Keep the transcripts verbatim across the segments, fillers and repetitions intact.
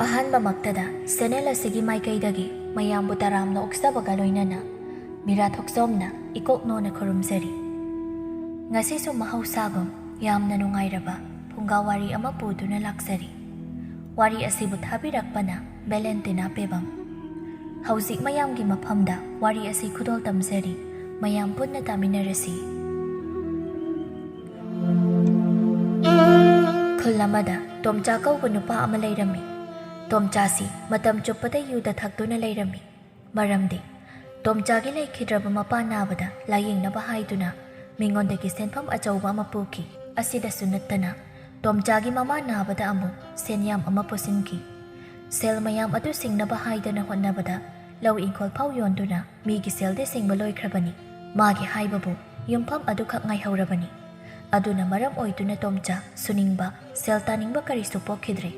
ꯑꯍꯥꯟꯕꯃꯛꯇꯗ channel ꯑꯁꯤꯒꯤ ꯃꯥꯏꯀꯩꯗꯒꯤ ꯃꯌꯥꯝꯕꯨ ꯇꯔꯥꯝꯅ ꯑꯣꯛꯆꯕꯒ ꯂꯣꯏꯅꯅ ꯃꯤꯔꯥ ꯊꯣꯛꯆꯣꯝꯅ ꯏꯀꯣꯛ ꯅꯣꯟꯅ ꯈꯨꯔꯨꯝꯖꯔꯤ꯫ ꯉꯁꯤꯁꯨ ꯃꯍꯧꯁꯥꯒꯨꯝ ꯌꯥꯝꯅ ꯅꯨꯡꯉꯥꯏꯔꯕ ꯐꯨꯡꯒꯥ ꯋꯥꯔꯤ ꯑꯃ ꯄꯨꯗꯨꯅ ꯂꯥꯛꯆꯔꯤ꯫ ꯋꯥꯔꯤ ꯑꯁꯤꯕꯨ ꯊꯥꯕꯤꯔꯛꯄꯅ ꯚꯦꯂꯦꯟꯇꯤꯅꯥ ꯄꯦꯕꯝ꯫ ꯍꯧꯖꯤꯛ ꯃꯌꯥꯝꯒꯤ ꯃꯐꯝꯗ ꯋꯥꯔꯤ ꯑꯁꯤ ꯈꯨꯗꯣꯜ ꯇꯝꯖꯔꯤ꯫ ꯃꯌꯥꯝ ꯄꯨꯟꯅ ꯇꯥꯃꯤꯟꯅꯔꯁꯤ꯫ ꯈꯨꯜ ꯑꯃꯗ ꯇꯣꯝꯆꯥ ꯀꯧꯕ ꯅꯨꯄꯥ ꯑꯃ ꯂꯩꯔꯝꯃꯤ꯫ ꯇꯣꯝꯆꯥꯁꯤ ꯃꯇꯝ ꯆꯨꯞꯄꯗ ꯌꯨꯗ ꯊꯛꯇꯨꯅ ꯂꯩꯔꯝꯃꯤ꯫ ꯃꯔꯝꯗꯤ ꯇꯣꯝꯆꯥꯒꯤ ꯂꯩꯈꯤꯗ꯭ꯔꯕ ꯃꯄꯥ ꯅꯥꯕꯗ ꯂꯥꯌꯦꯡꯅꯕ ꯍꯥꯏꯗꯨꯅ ꯃꯤꯉꯣꯟꯗꯒꯤ ꯁꯦꯟꯐꯝ ꯑꯆꯧꯕ ꯑꯃ ꯄꯨꯈꯤ꯫ ꯑꯁꯤꯗꯁꯨ ꯅꯠꯇꯅ ꯇꯣꯝꯆꯥꯒꯤ ꯃꯃꯥ ꯅꯥꯕꯗ ꯑꯃꯨꯛ ꯁꯦꯟ ꯌꯥꯝ ꯑꯃ ꯄꯨꯁꯤꯟꯈꯤ꯫ ꯁꯦꯜ ꯃꯌꯥꯝ ꯑꯗꯨ ꯁꯤꯡꯅꯕ ꯍꯥꯏꯗꯅ ꯍꯣꯠꯅꯕꯗ ꯂꯧ ꯏꯪꯈꯣꯜ ꯐꯥꯎ ꯌꯣꯟꯗꯨꯅ ꯃꯤꯒꯤ ꯁꯦꯜꯗꯤ ꯁꯤꯡꯕ ꯂꯣꯏꯈ꯭ꯔꯕꯅꯤ꯫ ꯃꯥꯒꯤ ꯍꯥꯏꯕꯕꯨ ꯌꯨꯝꯐꯝ ꯑꯗꯨꯈꯛ ꯉꯥꯏꯍꯧꯔꯕꯅꯤ꯫ ꯑꯗꯨꯅ ꯃꯔꯝ ꯑꯣꯏꯗꯨꯅ ꯇꯣꯝꯆꯥ ꯁꯨꯅꯤꯡꯕ, ꯁꯦꯜ ꯇꯥꯅꯤꯡꯕ ꯀꯔꯤꯁꯨ ꯄꯣꯛꯈꯤꯗ꯭ꯔꯦ꯫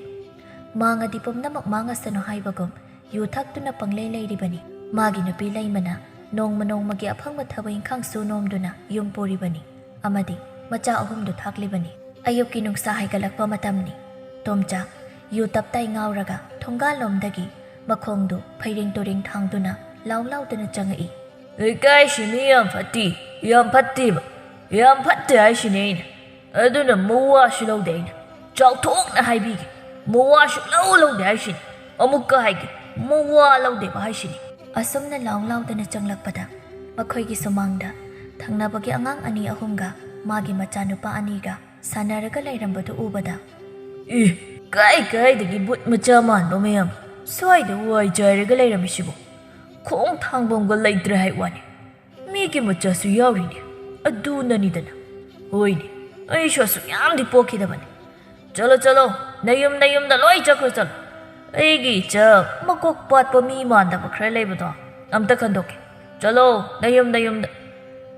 ꯃꯥꯡꯉꯗꯤ ꯄꯨꯝꯅꯃꯛ ꯃꯥꯡꯉꯁꯅꯨ ꯍꯥꯏꯕꯒꯨꯝ ꯌꯨ ꯊꯛꯇꯨꯅ ꯄꯪꯂꯩ ꯂꯩꯔꯤꯕꯅꯤ꯫ ꯃꯥꯒꯤ ꯅꯨꯄꯤ ꯂꯩꯃꯅ ꯅꯣꯡꯃ ꯅꯣꯡꯃꯒꯤ ꯑꯐꯪꯕ ꯊꯕꯛ ꯏꯪꯈꯥꯡ ꯁꯨ ꯅꯣꯝꯗꯨꯅ ꯌꯨꯝ ꯄꯨꯔꯤꯕꯅꯤ ꯑꯃꯗꯤ ꯃꯆꯥ ꯑꯍꯨꯝꯗꯨ ꯊꯥꯛꯂꯤꯕꯅꯤ꯫ ꯑꯌꯨꯛꯀꯤ ꯅꯨꯡꯁꯥ ꯍꯥꯏꯒꯠꯂꯛꯄ ꯃꯇꯝꯅꯤ꯫ ꯇꯣꯝꯆꯥ ꯌꯨ ꯇꯞꯇꯥꯏ ꯉꯥꯎꯔꯒ ꯊꯣꯡꯒꯥꯜꯂꯣꯝꯗꯒꯤ ꯃꯈꯣꯡꯗꯨ ꯐꯩꯔꯦꯡ ꯇꯨꯔꯦꯡ ꯊꯥꯡꯗꯨꯅ ꯂꯥꯎ ꯂꯥꯎꯗꯅ ꯆꯪꯉꯛꯏ꯫ "ꯂꯩꯀꯥꯏꯁꯤ ꯃꯤ ꯌꯥꯝ ꯐꯠꯇꯦ, ꯌꯥꯝ ꯐꯠꯇꯦꯕ, ꯌꯥꯝ ꯐꯠꯇꯦ ꯍꯥꯏꯁꯤꯅꯦ ꯑꯩꯅ꯫ ꯑꯗꯨꯅ ꯃꯋꯥꯁꯨ ꯂꯧꯗꯦ ꯑꯩꯅ꯫ ꯆꯥꯎꯊꯣꯛꯅ ꯍꯥꯏꯕꯤꯒꯦ, ꯃꯋꯥ ꯁꯨꯛꯂꯧ ꯂꯧꯗꯦ ꯍꯥꯏꯁꯤꯅꯤ꯫ ꯑꯃꯨꯛꯀ ꯍꯥꯏꯒꯦ, ꯃꯋꯥ ꯂꯧꯗꯦꯕ ꯍꯥꯏꯁꯤꯅꯤ"꯫ ꯑꯁꯨꯝꯅ ꯂꯥꯎ ꯂꯥꯎꯗꯅ ꯆꯪꯂꯛꯄꯗ ꯃꯈꯣꯏꯒꯤ ꯁꯨꯃꯥꯡꯗ ꯊꯪꯅꯕꯒꯤ ꯑꯉꯥꯡ ꯑꯅꯤ ꯑꯍꯨꯝꯒ ꯃꯥꯒꯤ ꯃꯆꯥꯅꯨꯄꯥ ꯑꯅꯤꯒ ꯁꯥꯟꯅꯔꯒ ꯂꯩꯔꯝꯕꯗꯨ ꯎꯕꯗ, "ꯑꯦ, ꯀꯥꯏ ꯀꯥꯏꯗꯒꯤ ꯕꯨꯠ ꯃꯆꯥ ꯃꯥꯟꯕ ꯃꯌꯥꯝ ꯁ꯭ꯋꯥꯏꯗ ꯋꯥꯏ ꯆꯥꯏꯔꯒ ꯂꯩꯔꯝꯃꯤꯁꯤꯕꯨ? ꯈꯣꯡ ꯊꯥꯡꯐꯝꯒ ꯂꯩꯇ꯭ꯔꯦ ꯍꯥꯏ ꯋꯥꯅꯤ꯫ ꯃꯤꯒꯤ ꯃꯆꯥꯁꯨ ꯌꯥꯎꯔꯤꯅꯦ꯫ ꯑꯗꯨꯅꯅꯤꯗꯅ꯫ ꯍꯣꯏꯅꯦ, ꯑꯩꯁꯨ ꯑꯁꯨꯛ ꯌꯥꯝꯗꯤ ꯄꯣꯛꯈꯤꯗꯕꯅꯤ꯫ ꯆꯠꯂꯣ, ꯆꯠꯂꯣ, ꯅꯌꯨꯝ ꯅꯌꯨꯝꯗ ꯂꯣꯏ ꯆꯠꯈ꯭ꯔꯣ, ꯆꯠꯂꯣ꯫ ꯑꯩꯒꯤ ꯏꯆꯥ ꯃꯀꯣꯛ ꯄꯥꯠꯄ ꯃꯤ ꯃꯥꯟꯗꯕ ꯈꯔ ꯂꯩꯕꯗꯣ ꯑꯝꯇ ꯈꯟꯗꯣꯛꯀꯦ꯫ ꯆꯠꯂꯣ, ꯅꯌꯨꯝ ꯅꯌꯨꯝꯗ꯫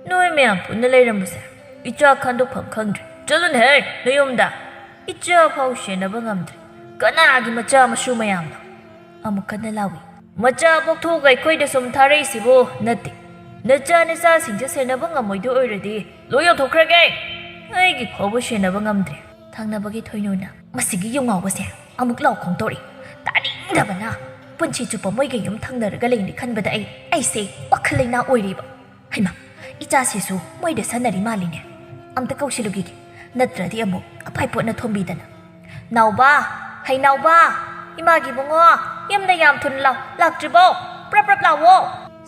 ꯅꯣꯏ ꯃꯌꯥꯝ ꯄꯨꯟꯅ ꯂꯩꯔꯝꯕꯁꯦ ꯏꯆꯥ ꯈꯟꯗꯣꯛꯐꯝ ꯈꯪꯗ꯭ꯔꯦ꯫ ꯆꯠꯂꯨꯅꯦꯍꯦ, ꯅꯌꯨꯝꯗ꯫ ꯏꯆꯥ ꯐꯥꯎ ꯁꯦꯟꯅꯕ ꯉꯝꯗ꯭ꯔꯦ꯫ ꯀꯅꯥꯒꯤ ꯃꯆꯥ ꯃꯁꯨ ꯃꯌꯥꯝꯅꯣ?" ꯑꯃꯨꯛ ꯀꯟꯅ ꯂꯥꯎꯏ꯫ "ꯃꯆꯥ ꯄꯣꯛꯊꯣꯛꯑꯒ ꯑꯩꯈꯣꯏꯗ ꯁꯨꯝ ꯊꯥꯔꯛꯏꯁꯤꯕꯨ ꯅꯠꯇꯦ꯫ ꯅꯆꯥ ꯅꯆꯥꯁꯤꯡꯁꯦ ꯁꯦꯟꯅꯕ ꯉꯝꯃꯣꯏꯗꯣꯏ ꯑꯣꯏꯔꯗꯤ ꯂꯣꯏ ꯌꯣꯟꯊꯣꯛꯈ꯭ꯔꯒꯦ꯫ ꯑꯩꯒꯤ ꯐꯥꯎꯕ ꯁꯦꯟꯅꯕ ꯉꯝꯗ꯭ꯔꯦ"꯫ ꯊꯪꯅꯕꯒꯤ ꯊꯣꯏꯅꯨꯅ, "ꯃꯁꯤꯒꯤ ꯌꯨ ꯉꯥꯎꯕꯁꯦ ꯑꯃꯨꯛ ꯂꯥꯎ ꯈꯣꯡ ꯇꯧꯔꯛꯏ꯫ ꯌꯥꯅꯤꯡꯗꯕꯅ꯫ ꯄꯨꯟꯁꯤ ꯆꯨꯞꯄ ꯃꯣꯏꯒ ꯌꯨꯝ ꯊꯪꯅꯔꯒ ꯂꯩꯅꯤ ꯈꯟꯕꯗ ꯑꯩ, ꯑꯩꯁꯦ ꯋꯥꯈꯜ ꯂꯩꯅꯥ ꯑꯣꯏꯔꯤꯕ꯫ ꯍꯩꯃꯥ, ꯏꯆꯥꯁꯤꯁꯨ ꯃꯣꯏꯗ ꯁꯥꯟꯅꯔꯤ ꯃꯥꯜꯂꯤꯅꯦ꯫ ꯑꯝꯇ ꯀꯧꯁꯤꯜꯂꯨꯈꯤꯒꯦ, ꯅꯠꯇ꯭ꯔꯗꯤ ꯑꯃꯨꯛ ꯑꯐꯥꯏ ꯄꯣꯠꯅ ꯊꯣꯝꯕꯤꯗꯅ꯫ "ꯅꯥꯎꯕ, ꯍꯩ ꯅꯥꯎꯕ, ꯏꯃꯥꯒꯤ ꯏꯕꯨꯡꯉꯣ, ꯌꯨꯝꯗ ꯌꯥꯝ ꯊꯨꯅ ꯂꯥꯎ, ꯂꯥꯛꯇ꯭ꯔꯤꯕꯣ? ꯄ꯭ꯔꯞ ꯄ꯭ꯔꯞ ꯂꯥꯎꯋꯣ!"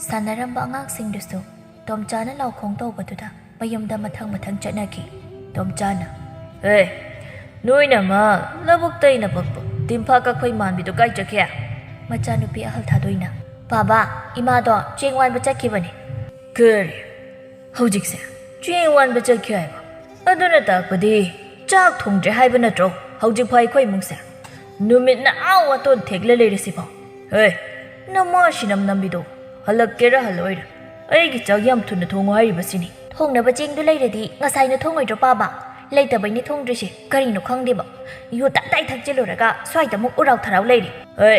ꯁꯥꯟꯅꯔꯝꯕ ꯑꯉꯥꯡꯁꯤꯡꯗꯨꯁꯨ ꯇꯣꯝꯆꯥꯅ ꯂꯥꯎꯈꯣꯡ ꯇꯧꯕꯗꯨꯗ ꯃꯌꯨꯝꯗ ꯃꯊꯪ ꯃꯊꯪ ꯆꯠꯅꯈꯤ꯫ ꯇꯣꯝꯆꯥꯅ, "ꯍꯦ, ꯅꯣꯏꯅ ꯑꯃ ꯂꯧꯕꯨꯛꯇ ꯑꯩꯅ ꯄꯛꯄ ꯇꯤꯟꯐꯥ ꯀꯛꯐꯩ ꯃꯥꯟꯕꯤꯗꯣ ꯀꯥꯏ ꯆꯠꯈꯤ?" ꯃꯆꯥꯅꯨꯄꯤ ꯑꯍꯜ ꯊꯥꯗꯣꯏꯅ, "ꯕꯥꯕꯥ, ꯏꯃꯥꯗꯣ ꯆꯦꯡ ꯋꯥꯟꯕ ꯆꯠꯈꯤꯕꯅꯦ꯫" "ꯀꯔꯤ? ꯍꯧꯖꯤꯛꯁꯦ ꯆꯦꯡ ꯋꯥꯟꯕ ꯆꯠꯈꯤ ꯍꯥꯏꯕ? ꯑꯗꯨꯅ ꯇꯥꯛꯄꯗꯤ ꯆꯥꯛ ꯊꯣꯡꯗ꯭ꯔꯦ ꯍꯥꯏꯕ ꯅꯠꯇ꯭ꯔꯣ ꯍꯧꯖꯤꯛꯐꯥꯎ ꯑꯩꯈꯣꯏ ꯏꯃꯨꯡꯁꯦ? ꯅꯨꯃꯤꯠꯅ ꯑꯥ ꯋꯥꯇꯣꯟ ꯊꯦꯛꯂ ꯂꯩꯔꯁꯤꯐꯥꯎ꯫ ꯍꯦ, ꯅꯃꯥ ꯁꯤꯅꯝ ꯅꯝꯕꯤꯗꯣ ꯍꯜꯂꯛꯀꯦꯔꯥ ꯍꯜꯂꯛꯑꯣꯏꯔꯥ? ꯑꯩꯒꯤ ꯆꯥꯛ ꯌꯥꯝ ꯊꯨꯅ ꯊꯣꯡꯉꯨ ꯍꯥꯏꯔꯤꯕꯁꯤꯅꯤ꯫" "ꯊꯣꯡꯅꯕ ꯆꯦꯡꯗꯨ ꯂꯩꯔꯗꯤ ꯉꯁꯥꯏꯅ ꯊꯣꯡꯉꯣꯏꯗ꯭ꯔꯣ ꯄꯥꯕ? ꯂꯩꯇꯕꯩꯅꯦ ꯊꯣꯡꯗ꯭ꯔꯤꯁꯦ, ꯀꯔꯤꯅꯣ ꯈꯪꯗꯦꯕ꯫ ꯌꯨ ꯇꯞꯇꯥꯏ ꯊꯛꯆꯤꯜꯂꯨꯔꯒ ꯁ꯭ꯋꯥꯏꯗ ꯑꯃꯨꯛ ꯎꯔꯥꯎ ꯊꯔꯥꯎ ꯂꯩꯔꯦ꯫" "ꯍꯦ,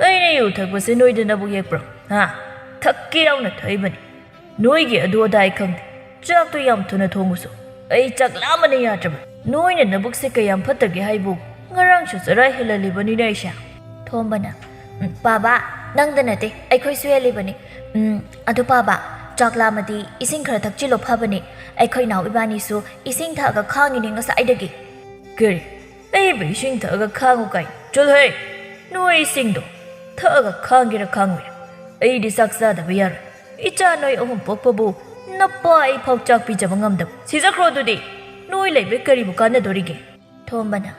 ꯑꯩꯅ ꯌꯨ ꯊꯛꯄꯁꯦ ꯅꯣꯏꯗ ꯅꯕꯨꯛ ꯌꯦꯛꯄ꯭ꯔꯣ? ꯍꯥ? ꯊꯛꯀꯦ ꯌꯥꯎꯅ ꯊꯛꯏꯕꯅꯤ꯫ ꯅꯣꯏꯒꯤ ꯑꯗꯨ ꯑꯗꯥ ꯑꯩ ꯈꯪꯗꯦ꯫ ꯆꯥꯛꯇꯣ ꯌꯥꯝ ꯊꯨꯅ ꯊꯣꯡꯉꯨꯁꯨ꯫ ꯑꯩ ꯆꯥꯛ ꯂꯥꯝꯕꯅ ꯌꯥꯗ꯭ꯔꯕ꯫ ꯅꯣꯏꯅ ꯅꯕꯨꯛꯁꯦ ꯀꯌꯥꯝ ꯐꯠꯇꯒꯦ ꯍꯥꯏꯕꯨ? ꯉꯔꯥꯡꯁꯨ ꯆꯔꯥ ꯍꯦꯜꯍꯜꯂꯤꯕꯅꯤꯅꯦ ꯑꯩꯁꯦ꯫" ꯊꯣꯝꯕꯅ, "ꯎꯝ, ꯄꯥꯕ, ꯅꯪꯗ ꯅꯠꯇꯦ, ꯑꯩꯈꯣꯏꯁꯨ ꯍꯦꯜꯂꯤꯕꯅꯤ꯫ ꯎꯝ, ꯑꯗꯨ ꯄꯥꯕ, ꯆꯥꯛ ꯂꯥꯝꯃꯗꯤ ꯏꯁꯤꯡ ꯈꯔ ꯊꯛꯆꯤꯜꯂꯣ ꯐꯕꯅꯤ꯫ ꯑꯩꯈꯣꯏ ꯏꯅꯥꯎ ꯏꯕꯥꯅꯤꯁꯨ ꯏꯁꯤꯡ ꯊꯛꯑꯒ ꯈꯥꯡꯉꯤꯅꯦ ꯉꯁꯥꯏꯗꯒꯤ꯫" "ꯀꯔꯤ? ꯑꯩꯕꯨ ꯏꯁꯤꯡ ꯊꯛꯑꯒ ꯈꯥꯡꯉꯨ ꯀꯥꯏ? ꯆꯠꯂꯣꯍꯦ! ꯅꯣꯏ ꯏꯁꯤꯡꯗꯣ ꯊꯛꯑꯒ ꯈꯥꯡꯒꯦꯔꯥ ꯈꯥꯡꯉꯣꯏꯔꯥ? ꯑꯩꯗꯤ ꯆꯥꯛ ꯆꯥꯗꯕ ꯌꯥꯔꯣꯏ꯫ ꯏꯆꯥ ꯅꯣꯏ ꯑꯍꯨꯝ ꯄꯣꯛꯄꯕꯨ ꯅꯄꯥ ꯑꯩ ꯐꯥꯎ ꯆꯥꯛ ꯄꯤꯖꯕ ꯉꯝꯗꯕ꯫ ꯁꯤꯖꯈ꯭ꯔꯣ ꯑꯗꯨꯗꯤ꯫ ꯅꯣꯏ ꯂꯩꯕꯩ ꯀꯔꯤꯕꯨ ꯀꯥꯟꯅꯗꯣꯔꯤꯒꯦ?" ꯊꯣꯝꯕꯅ,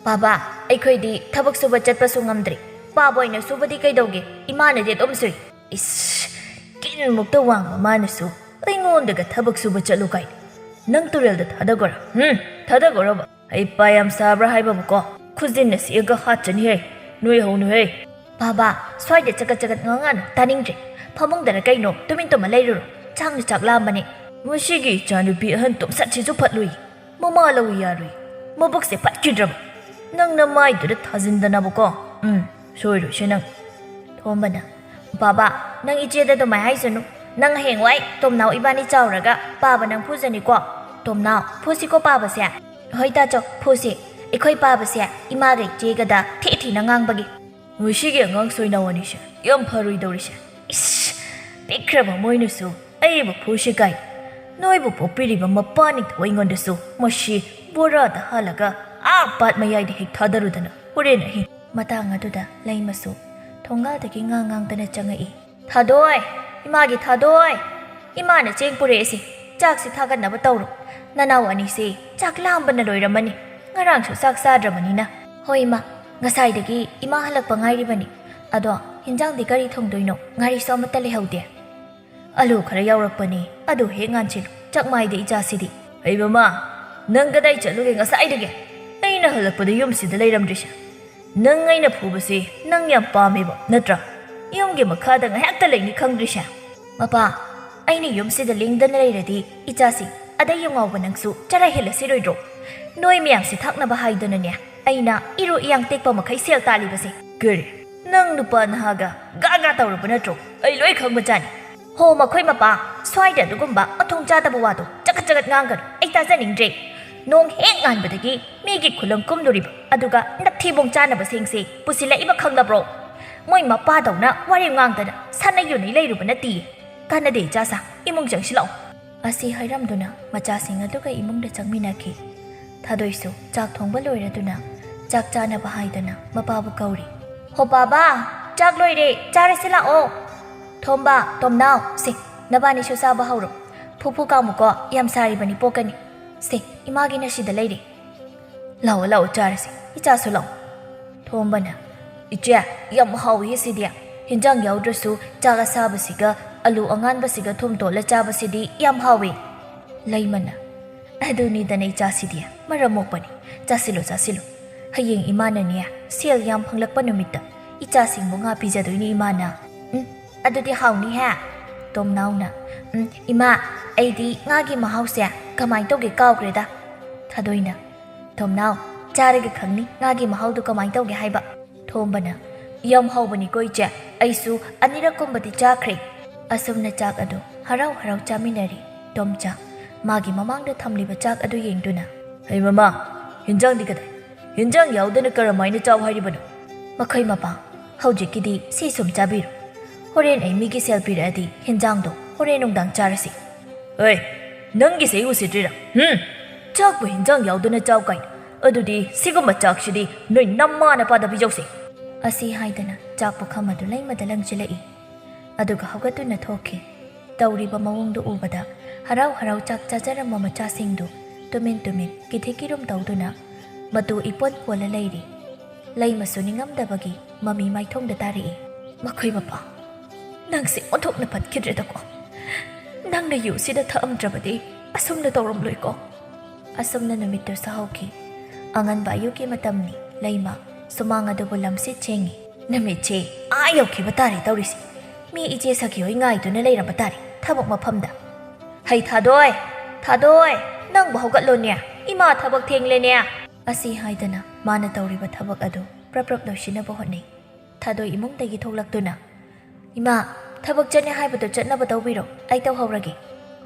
"ꯄꯥꯕ, ꯑꯩꯈꯣꯏꯗꯤ ꯊꯕꯛ ꯁꯨꯕ ꯆꯠꯄꯁꯨ ꯉꯝꯗ꯭ꯔꯦ꯫ ꯄꯥꯕ ꯑꯣꯏꯅ ꯁꯨꯕꯗꯤ ꯀꯩꯗꯧꯒꯦ? ꯏꯃꯥꯅꯗꯤ ꯑꯗꯨꯝ ꯁꯨꯏ꯫" "ꯏꯁ, ꯀꯤꯟꯃꯨꯛꯇ ꯋꯥꯡꯕ ꯃꯥꯅꯁꯨ ꯑꯩꯉꯣꯟꯗꯒ ꯊꯕꯛ ꯁꯨꯕ ꯆꯠꯂꯨ ꯀꯥꯏ꯫ ꯅꯪ ꯇꯨꯔꯦꯜꯗ ꯊꯥꯗꯒꯣꯔꯥ? ꯍꯨꯝ, ꯊꯥꯗꯒꯣꯔꯕ? ꯍꯩꯄꯥ ꯌꯥꯝ ꯁꯥꯕ꯭ꯔꯥ ꯍꯥꯏꯕꯕꯨꯀꯣ? ꯈꯨꯖꯤꯟꯅ ꯁꯤꯛꯑꯒ ꯍꯥꯠꯆꯅꯤꯍꯦ꯫ ꯅꯣꯏ ꯍꯧꯅꯨꯍꯦ꯫" "ꯄꯥꯕ, ꯁ꯭ꯋꯥꯏꯗ ꯆꯒꯠ ꯆꯒꯠ ꯉꯥꯡꯉꯛꯑꯅꯨ, ꯇꯥꯅꯤꯡꯗ꯭ꯔꯦ꯫ ꯐꯃꯨꯡꯗꯔ ꯀꯩꯅꯣ ꯇꯨꯃꯤꯟ ꯇꯨꯝꯃ ꯂꯩꯔꯨꯔꯣ꯫ ꯆꯥꯛꯅ ꯆꯥꯛ ꯂꯥꯝꯕꯅꯦ꯫" "ꯃꯁꯤꯒꯤ ꯏꯆꯥꯅꯨꯄꯤ ꯑꯍꯟ ꯇꯣꯝꯆꯠꯁꯤꯁꯨ ꯐꯠꯂꯨꯏ꯫ ꯃꯃꯥ ꯂꯧ ꯌꯥꯔꯨꯏ꯫ ꯃꯕꯨꯛꯁꯦ ꯐꯠꯈꯤꯗ꯭ꯔꯕ꯫ ꯅꯪ ꯅꯃꯥꯏꯗꯨꯗ ꯊꯥꯖꯤꯟꯗꯅꯕꯀꯣ꯫ ꯎꯝ, ꯁꯣꯏꯔꯣꯏꯁꯦ ꯅꯪ꯫" ꯊꯣꯝꯕꯅ, "ꯕꯥꯕꯥ, ꯅꯪ ꯏꯆꯦꯗ ꯑꯗꯨꯃꯥꯏ ꯍꯥꯏꯁꯅꯨ꯫ ꯅꯪ ꯍꯌꯦꯡꯋꯥꯏ ꯇꯣꯝꯅꯥꯎ ꯏꯕꯥꯅꯤ ꯆꯥꯎꯔꯒ ꯄꯥꯕ ꯅꯪ ꯐꯨꯖꯅꯤꯀꯣ꯫ ꯇꯣꯝꯅꯥꯎ, ꯐꯨꯁꯤꯀꯣ ꯄꯥꯕꯁꯦ?" "ꯍꯣꯏ ꯇꯥꯆꯧ, ꯐꯨꯁꯤ꯫ ꯑꯩꯈꯣꯏ ꯄꯥꯕꯁꯦ ꯏꯃꯥꯒ ꯏꯆꯦꯒꯗ ꯊꯤ ꯊꯤꯅ ꯉꯥꯡꯕꯒꯤ꯫" ꯃꯁꯤꯒꯤ ꯑꯉꯥꯡ ꯁꯣꯏꯅꯥꯎ ꯑꯅꯤꯁꯦ ꯌꯥꯝ ꯐꯔꯣꯏꯗꯧꯔꯤꯁꯦ꯫ ꯏꯁ, ꯄꯤꯛꯈ꯭ꯔꯕ ꯃꯣꯏꯅꯁꯨ ꯑꯩꯕꯨ ꯐꯨꯁꯤ ꯀꯥꯏ꯫ ꯅꯣꯏꯕꯨ ꯄꯣꯛꯄꯤꯔꯤꯕ ꯃꯄꯥ ꯅꯤꯡꯊꯧ ꯑꯩꯉꯣꯟꯗꯁꯨ ꯃꯁꯤ ꯕꯣꯔꯥꯗ ꯍꯥꯜꯂꯒ ꯑꯥ ꯄꯥꯠ ꯃꯌꯥꯏꯗ ꯍꯦꯛ ꯊꯥꯗꯔꯨꯗꯅ ꯍꯣꯔꯦꯟ ꯑꯍꯤꯡ꯫ ꯃꯇꯥꯡ ꯑꯗꯨꯗ ꯂꯩꯃꯁꯨ ꯊꯣꯡꯒꯥꯜꯗꯒꯤ ꯉꯥꯡ ꯉꯥꯡꯗꯅ ꯆꯪꯉꯛꯏ꯫ "ꯊꯥꯗꯣꯏ! ꯏꯃꯥꯒꯤ ꯊꯥꯗꯣꯏ! ꯏꯃꯥꯅ ꯆꯦꯡ ꯄꯨꯔꯛꯑꯦꯁꯤ, ꯆꯥꯛꯁꯤ ꯊꯥꯒꯠꯅꯕ ꯇꯧꯔꯣ꯫ ꯅꯅꯥꯎ ꯑꯅꯤꯁꯤ ꯆꯥꯛ ꯂꯥꯝꯕꯅ ꯂꯣꯏꯔꯝꯃꯅꯤ, ꯉꯔꯥꯡꯁꯨ ꯆꯥꯛ ꯆꯥꯗ꯭ꯔꯕꯅꯤꯅ꯫" "ꯍꯣꯏ ꯏꯃꯥ, ꯉꯁꯥꯏꯗꯒꯤ ꯏꯃꯥ ꯍꯜꯂꯛꯄ ꯉꯥꯏꯔꯤꯕꯅꯤ꯫ ꯑꯗꯣ ꯍꯤꯟꯖꯥꯡꯗꯤ ꯀꯔꯤ ꯊꯣꯡꯗꯣꯏꯅꯣ? ꯉꯥꯔꯤꯁꯨ ꯑꯃꯠꯇ ꯂꯩꯍꯧꯗꯦ꯫" "ꯑꯂꯨ ꯈꯔ ꯌꯥꯎꯔꯛꯄꯅꯤ, ꯑꯗꯨ ꯍꯦꯛ ꯉꯥꯟꯁꯤꯜꯂꯨ꯫ ꯆꯥꯛꯃꯥꯏꯗ ꯏꯆꯥꯁꯤꯗꯤ꯫" "ꯍꯩ ꯃꯃꯥ, ꯅꯪ ꯀꯗꯥꯏ ꯆꯠꯂꯨꯒꯦ ꯉꯁꯥꯏꯗꯒꯤ? ꯑꯩꯅ ꯍꯜꯂꯛꯄꯗ ꯌꯨꯝꯁꯤꯗ ꯂꯩꯔꯝꯗ꯭ꯔꯤꯁꯦ꯫ ꯅꯪ ꯑꯩꯅ ꯐꯨꯕꯁꯤ ꯅꯪ ꯌꯥꯝ ꯄꯥꯝꯃꯦꯕ ꯅꯠꯇ꯭ꯔꯥ? ꯌꯨꯝꯒꯤ ꯃꯈꯥꯗ ꯉꯥꯏꯍꯥꯛꯇ ꯂꯩꯅꯤ ꯈꯪꯗ꯭ꯔꯤꯁꯦ꯫" "ꯃꯄꯥ, ꯑꯩꯅ ꯌꯨꯝꯁꯤꯗ ꯂꯦꯡꯗꯅ ꯂꯩꯔꯗꯤ ꯏꯆꯥꯁꯤ, ꯑꯗꯩ ꯌꯨꯝꯉꯥꯎꯕ ꯅꯪꯁꯨ ꯆꯔꯥ ꯍꯦꯜꯂꯁꯤꯔꯣꯏꯗ꯭ꯔꯣ? ꯅꯣꯏ ꯃꯌꯥꯝꯁꯤ ꯊꯥꯛꯅꯕ ꯍꯥꯏꯗꯅꯅꯦ ꯑꯩꯅ ꯏꯔꯨ ꯏꯌꯥꯡ ꯇꯦꯛꯄ ꯃꯈꯩ ꯁꯦꯜ ꯇꯥꯜꯂꯤꯕꯁꯦ꯫" "ꯀꯔꯤ? ꯅꯪ ꯅꯨꯄꯥ ꯅꯍꯥꯒ ꯒꯥ ꯒꯥ ꯇꯧꯔꯕ ꯅꯠꯇ꯭ꯔꯣ? ꯑꯩ ꯂꯣꯏ ꯈꯪꯕꯖꯥꯠꯅꯤ꯫" "ꯍꯣ, ꯃꯈꯣꯏ ꯃꯄꯥ, ꯁ꯭ꯋꯥꯏꯗ ꯑꯗꯨꯒꯨꯝꯕ ꯃꯊꯣꯡ ꯆꯥꯗꯕ ꯋꯥꯗꯣ ꯆꯒꯠ ꯆꯒꯠ ꯉꯥꯡꯒꯅꯨ, ꯑꯩ ꯇꯥꯖꯅꯤꯡꯗ꯭ꯔꯦ꯫ ꯅꯣꯡ ꯍꯦꯛ ꯉꯥꯟꯕꯗꯒꯤ ꯃꯤꯒꯤ ꯈꯨꯂꯪ ꯀꯨꯝꯗꯣꯔꯤꯕ, ꯑꯗꯨꯒ ꯅꯊꯤꯕꯣꯡ ꯆꯥꯅꯕꯁꯤꯡꯁꯦ ꯄꯨꯁꯤꯜꯂꯛꯏꯕ ꯈꯪꯂꯕ꯭ꯔꯣ? ꯃꯣꯏ ꯃꯄꯥꯗꯧꯅ ꯋꯥꯔꯦꯝ ꯉꯥꯡꯗꯅ ꯁꯥꯟꯅ ꯌꯨꯅꯩ ꯂꯩꯔꯨꯕ ꯅꯠꯇꯤꯌꯦ꯫ ꯀꯥꯟꯅꯗꯦ ꯏꯆꯥꯁꯥ, ꯏꯃꯨꯡ ꯆꯪꯁꯤꯜꯂꯛꯑꯣ꯫" ꯑꯁꯤ ꯍꯥꯏꯔꯝꯗꯨꯅ ꯃꯆꯥꯁꯤꯡ ꯑꯗꯨꯒ ꯏꯃꯨꯡꯗ ꯆꯪꯃꯤꯟꯅꯈꯤ꯫ ꯊꯥꯗꯣꯏꯁꯨ ꯆꯥꯛ ꯊꯣꯡꯕ ꯂꯣꯏꯔꯗꯨꯅ ꯆꯥꯛ ꯆꯥꯅꯕ ꯍꯥꯏꯗꯅ ꯃꯄꯥꯕꯨ ꯀꯧꯔꯤ꯫ "ꯍꯣ ꯄꯥꯕ, ꯆꯥꯛ ꯂꯣꯏꯔꯦ, ꯆꯥꯔꯁꯤ ꯂꯥꯛꯑꯣ꯫" "ꯊꯣꯝꯕ, ꯇꯣꯝꯅꯥꯎ, ꯁꯦ, ꯅꯕꯥꯅꯤꯁꯨ ꯆꯥꯕ ꯍꯧꯔꯣ꯫ ꯐꯨꯐꯨ ꯀꯥꯃꯨꯀꯣ, ꯌꯥꯝ ꯁꯥꯔꯤꯕꯅꯤ, ꯄꯣꯛꯀꯅꯤ꯫ ꯁꯦ, ꯏꯃꯥꯒꯤꯅ ꯁꯤꯗ ꯂꯩꯔꯦ꯫ ꯂꯥꯛꯑꯣ, ꯂꯥꯛꯑꯣ, ꯆꯥꯔꯁꯤ꯫ ꯏꯆꯥꯁꯨ ꯂꯥꯛꯑꯣ꯫" ꯊꯣꯝꯕꯅ, "ꯏꯆꯦ, ꯌꯥꯝ ꯍꯥꯎꯏ ꯁꯤꯗꯤ꯫ ꯍꯤꯟꯖꯥꯡ ꯌꯥꯎꯗ꯭ꯔꯁꯨ ꯆꯥꯛ ꯑꯁꯥꯕꯁꯤꯒ ꯑꯂꯨ ꯑꯉꯥꯟꯕꯁꯤꯒ ꯊꯨꯝ ꯇꯣꯠꯂ ꯆꯥꯕꯁꯤꯗꯤ ꯌꯥꯝ ꯍꯥꯎꯏ꯫" ꯂꯩꯃꯅ, "ꯑꯗꯨꯅꯤꯗꯅ ꯏꯆꯥꯁꯤꯗꯤ, ꯃꯔꯝ ꯃꯣꯛꯄꯅꯤ꯫ ꯆꯥꯁꯤꯜꯂꯨ, ꯆꯥꯁꯤꯜꯂꯨ꯫ ꯍꯌꯦꯡ ꯏꯃꯥꯅꯅꯦ ꯁꯦꯜ ꯌꯥꯝ ꯐꯪꯂꯛꯄ ꯅꯨꯃꯤꯠꯇ ꯏꯆꯥꯁꯤꯡꯕꯨ ꯉꯥ ꯄꯤꯖꯗꯣꯏꯅꯤ ꯏꯃꯥꯅ꯫ ꯎꯝ, ꯑꯗꯨꯗꯤ ꯍꯥꯎꯅꯤꯍꯦ꯫" ꯇꯣꯝꯅꯥꯎꯅ, "ꯎꯝ, ꯏꯃꯥ, ꯑꯩꯗꯤ ꯉꯥꯒꯤ ꯃꯍꯥꯎꯁꯦ ꯀꯃꯥꯏꯅ ꯇꯧꯒꯦ ꯀꯥꯎꯈ꯭ꯔꯦꯗ꯫" ꯊꯥꯗꯣꯏꯅ, "ꯇꯣꯝꯅꯥꯎ, ꯆꯥꯔꯒ ꯈꯪꯅꯤ ꯉꯥꯒꯤ ꯃꯍꯥꯎꯗꯨ ꯀꯃꯥꯏꯅ ꯇꯧꯒꯦ ꯍꯥꯏꯕ꯫" ꯊꯣꯝꯕꯅ, "ꯌꯥꯝ ꯍꯥꯎꯕꯅꯤꯀꯣ ꯏꯆꯦ, ꯑꯩꯁꯨ ꯑꯅꯤꯔꯛꯀꯨꯝꯕꯗꯤ ꯆꯥꯈ꯭ꯔꯦ꯫" ꯑꯁꯨꯝꯅ ꯆꯥꯛ ꯑꯗꯨ ꯍꯔꯥꯎ ꯍꯔꯥꯎ ꯆꯥꯃꯤꯟꯅꯔꯤ꯫ ꯇꯣꯝꯆꯥ ꯃꯥꯒꯤ ꯃꯃꯥꯡꯗ ꯊꯝꯂꯤꯕ ꯆꯥꯛ ꯑꯗꯨ ꯌꯦꯡꯗꯨꯅ, "ꯍꯩ ꯃꯃꯥ, ꯍꯤꯟꯖꯥꯡꯗꯤ ꯀꯗꯥꯏ? ꯍꯤꯟꯖꯥꯡ ꯌꯥꯎꯗꯅ ꯀꯔꯝꯍꯥꯏꯅ ꯆꯥꯎ ꯍꯥꯏꯔꯤꯕꯅꯣ?" ꯃꯈꯣꯏ ꯃꯄꯥ, ꯍꯧꯖꯤꯛꯀꯤꯗꯤ ꯁꯤ ꯁꯨꯝ ꯆꯥꯕꯤꯔꯣ꯫ ꯍꯣꯔꯦꯟ ꯑꯩ ꯃꯤꯒꯤ ꯁꯦꯜ ꯄꯤꯔꯛꯑꯗꯤ ꯍꯦꯟꯖꯥꯡꯗꯣ ꯍꯣꯔꯦꯟ ꯅꯨꯡꯗꯥꯡ ꯆꯥꯔꯁꯤ꯫ ꯑꯦ, ꯅꯪꯒꯤꯁꯦ ꯑꯩ ꯎꯁꯤꯠꯇ꯭ꯔꯤꯔꯥ? ꯍꯨꯝ! ꯆꯥꯛꯄꯨ ꯍꯦꯟꯖꯥꯡ ꯌꯥꯎꯗꯅ ꯆꯥꯎ ꯀꯥꯏꯅ꯫ ꯑꯗꯨꯗꯤ ꯁꯤꯒꯨꯝꯕ ꯆꯥꯛꯁꯤꯗꯤ ꯅꯣꯏ ꯅꯃꯥ ꯅꯄꯥꯗ ꯄꯤꯖꯧꯁꯦ꯫ ꯑꯁꯤ ꯍꯥꯏꯗꯅ ꯆꯥꯛ ꯄꯨꯈꯝ ꯑꯗꯨ ꯂꯩꯃꯗ ꯂꯪꯁꯤꯜꯂꯛꯏ꯫ ꯑꯗꯨꯒ ꯍꯧꯒꯠꯇꯨꯅ ꯊꯣꯛꯈꯤ꯫ ꯇꯧꯔꯤꯕ ꯃꯑꯣꯡꯗꯨ ꯎꯕꯗ ꯍꯔꯥꯎ ꯍꯔꯥꯎ ꯆꯥꯛ ꯆꯥꯖꯔꯝꯕ ꯃꯆꯥꯁꯤꯡꯗꯨ ꯇꯨꯃꯤꯟ ꯇꯨꯃꯤꯟ ꯀꯤꯊꯤ ꯀꯤꯔꯨꯝ ꯇꯧꯗꯨꯅ ꯃꯇꯨ ꯏꯄꯣꯟ ꯄꯣꯜꯂ ꯂꯩꯔꯤ꯫ ꯂꯩꯃꯁꯨ ꯅꯤꯡꯉꯝꯗꯕꯒꯤ ꯃꯃꯤ ꯃꯥꯏꯊꯣꯡꯗ ꯇꯥꯔꯛꯏ꯫ ꯃꯈꯣꯏ ꯃꯄꯥ, ꯅꯪꯁꯦ ꯑꯣꯟꯊꯣꯛꯅ ꯐꯠꯈꯤꯗ꯭ꯔꯦꯗꯀꯣ꯫ ꯅꯪꯅ ꯌꯨꯁꯤꯗ ꯊꯛꯑꯝꯗ꯭ꯔꯕꯗꯤ ꯑꯁꯨꯝꯅ ꯇꯧꯔꯝꯂꯣꯏꯀꯣ꯫ ꯑꯁꯨꯝꯅ ꯅꯨꯃꯤꯠꯇꯨ ꯁꯥꯍꯧꯈꯤ꯫ ꯑꯉꯟꯕ ꯑꯌꯨꯛꯀꯤ ꯃꯇꯝꯅꯤ꯫ ꯂꯩꯃ ꯁꯨꯃꯥꯡ ꯑꯗꯨꯕꯨ ꯂꯝꯁꯤꯠ ꯆꯦꯡꯉꯤ꯫ ꯅꯨꯃꯤꯠꯁꯦ ꯑꯥ ꯌꯧꯈꯤꯕ ꯇꯥꯔꯦ ꯇꯧꯔꯤꯁꯦ꯫ ꯃꯤ ꯏꯆꯦ ꯁꯈꯤ ꯍꯣꯏ ꯉꯥꯏꯗꯨꯅ ꯂꯩꯔꯝꯕ ꯇꯥꯔꯦ ꯊꯕꯛ ꯃꯐꯝꯗ꯫ "ꯍꯩ ꯊꯥꯗꯣꯏ, ꯊꯥꯗꯣꯏ, ꯅꯪꯕꯨ ꯍꯧꯒꯠꯂꯣꯅꯦ, ꯏꯃꯥ ꯊꯕꯛ ꯊꯦꯡꯂꯦꯅꯦ!" ꯑꯁꯤ ꯍꯥꯏꯗꯅ ꯃꯥꯅ ꯇꯧꯔꯤꯕ ꯊꯕꯛ ꯑꯗꯨ ꯄ꯭ꯔꯞ ꯄ꯭ꯔꯞ ꯂꯣꯏꯁꯤꯟꯅꯕ ꯍꯣꯠꯅꯩ꯫ ꯊꯥꯗꯣꯏ ꯏꯃꯨꯡꯗꯒꯤ ꯊꯣꯛꯂꯛꯇꯨꯅ, "ꯏꯃꯥ, ꯊꯕꯛ ꯆꯠꯅꯤ ꯍꯥꯏꯕꯗꯨ ꯆꯠꯅꯕ ꯇꯧꯕꯤꯔꯣ, ꯑꯩ ꯇꯧꯍꯧꯔꯒꯦ꯫"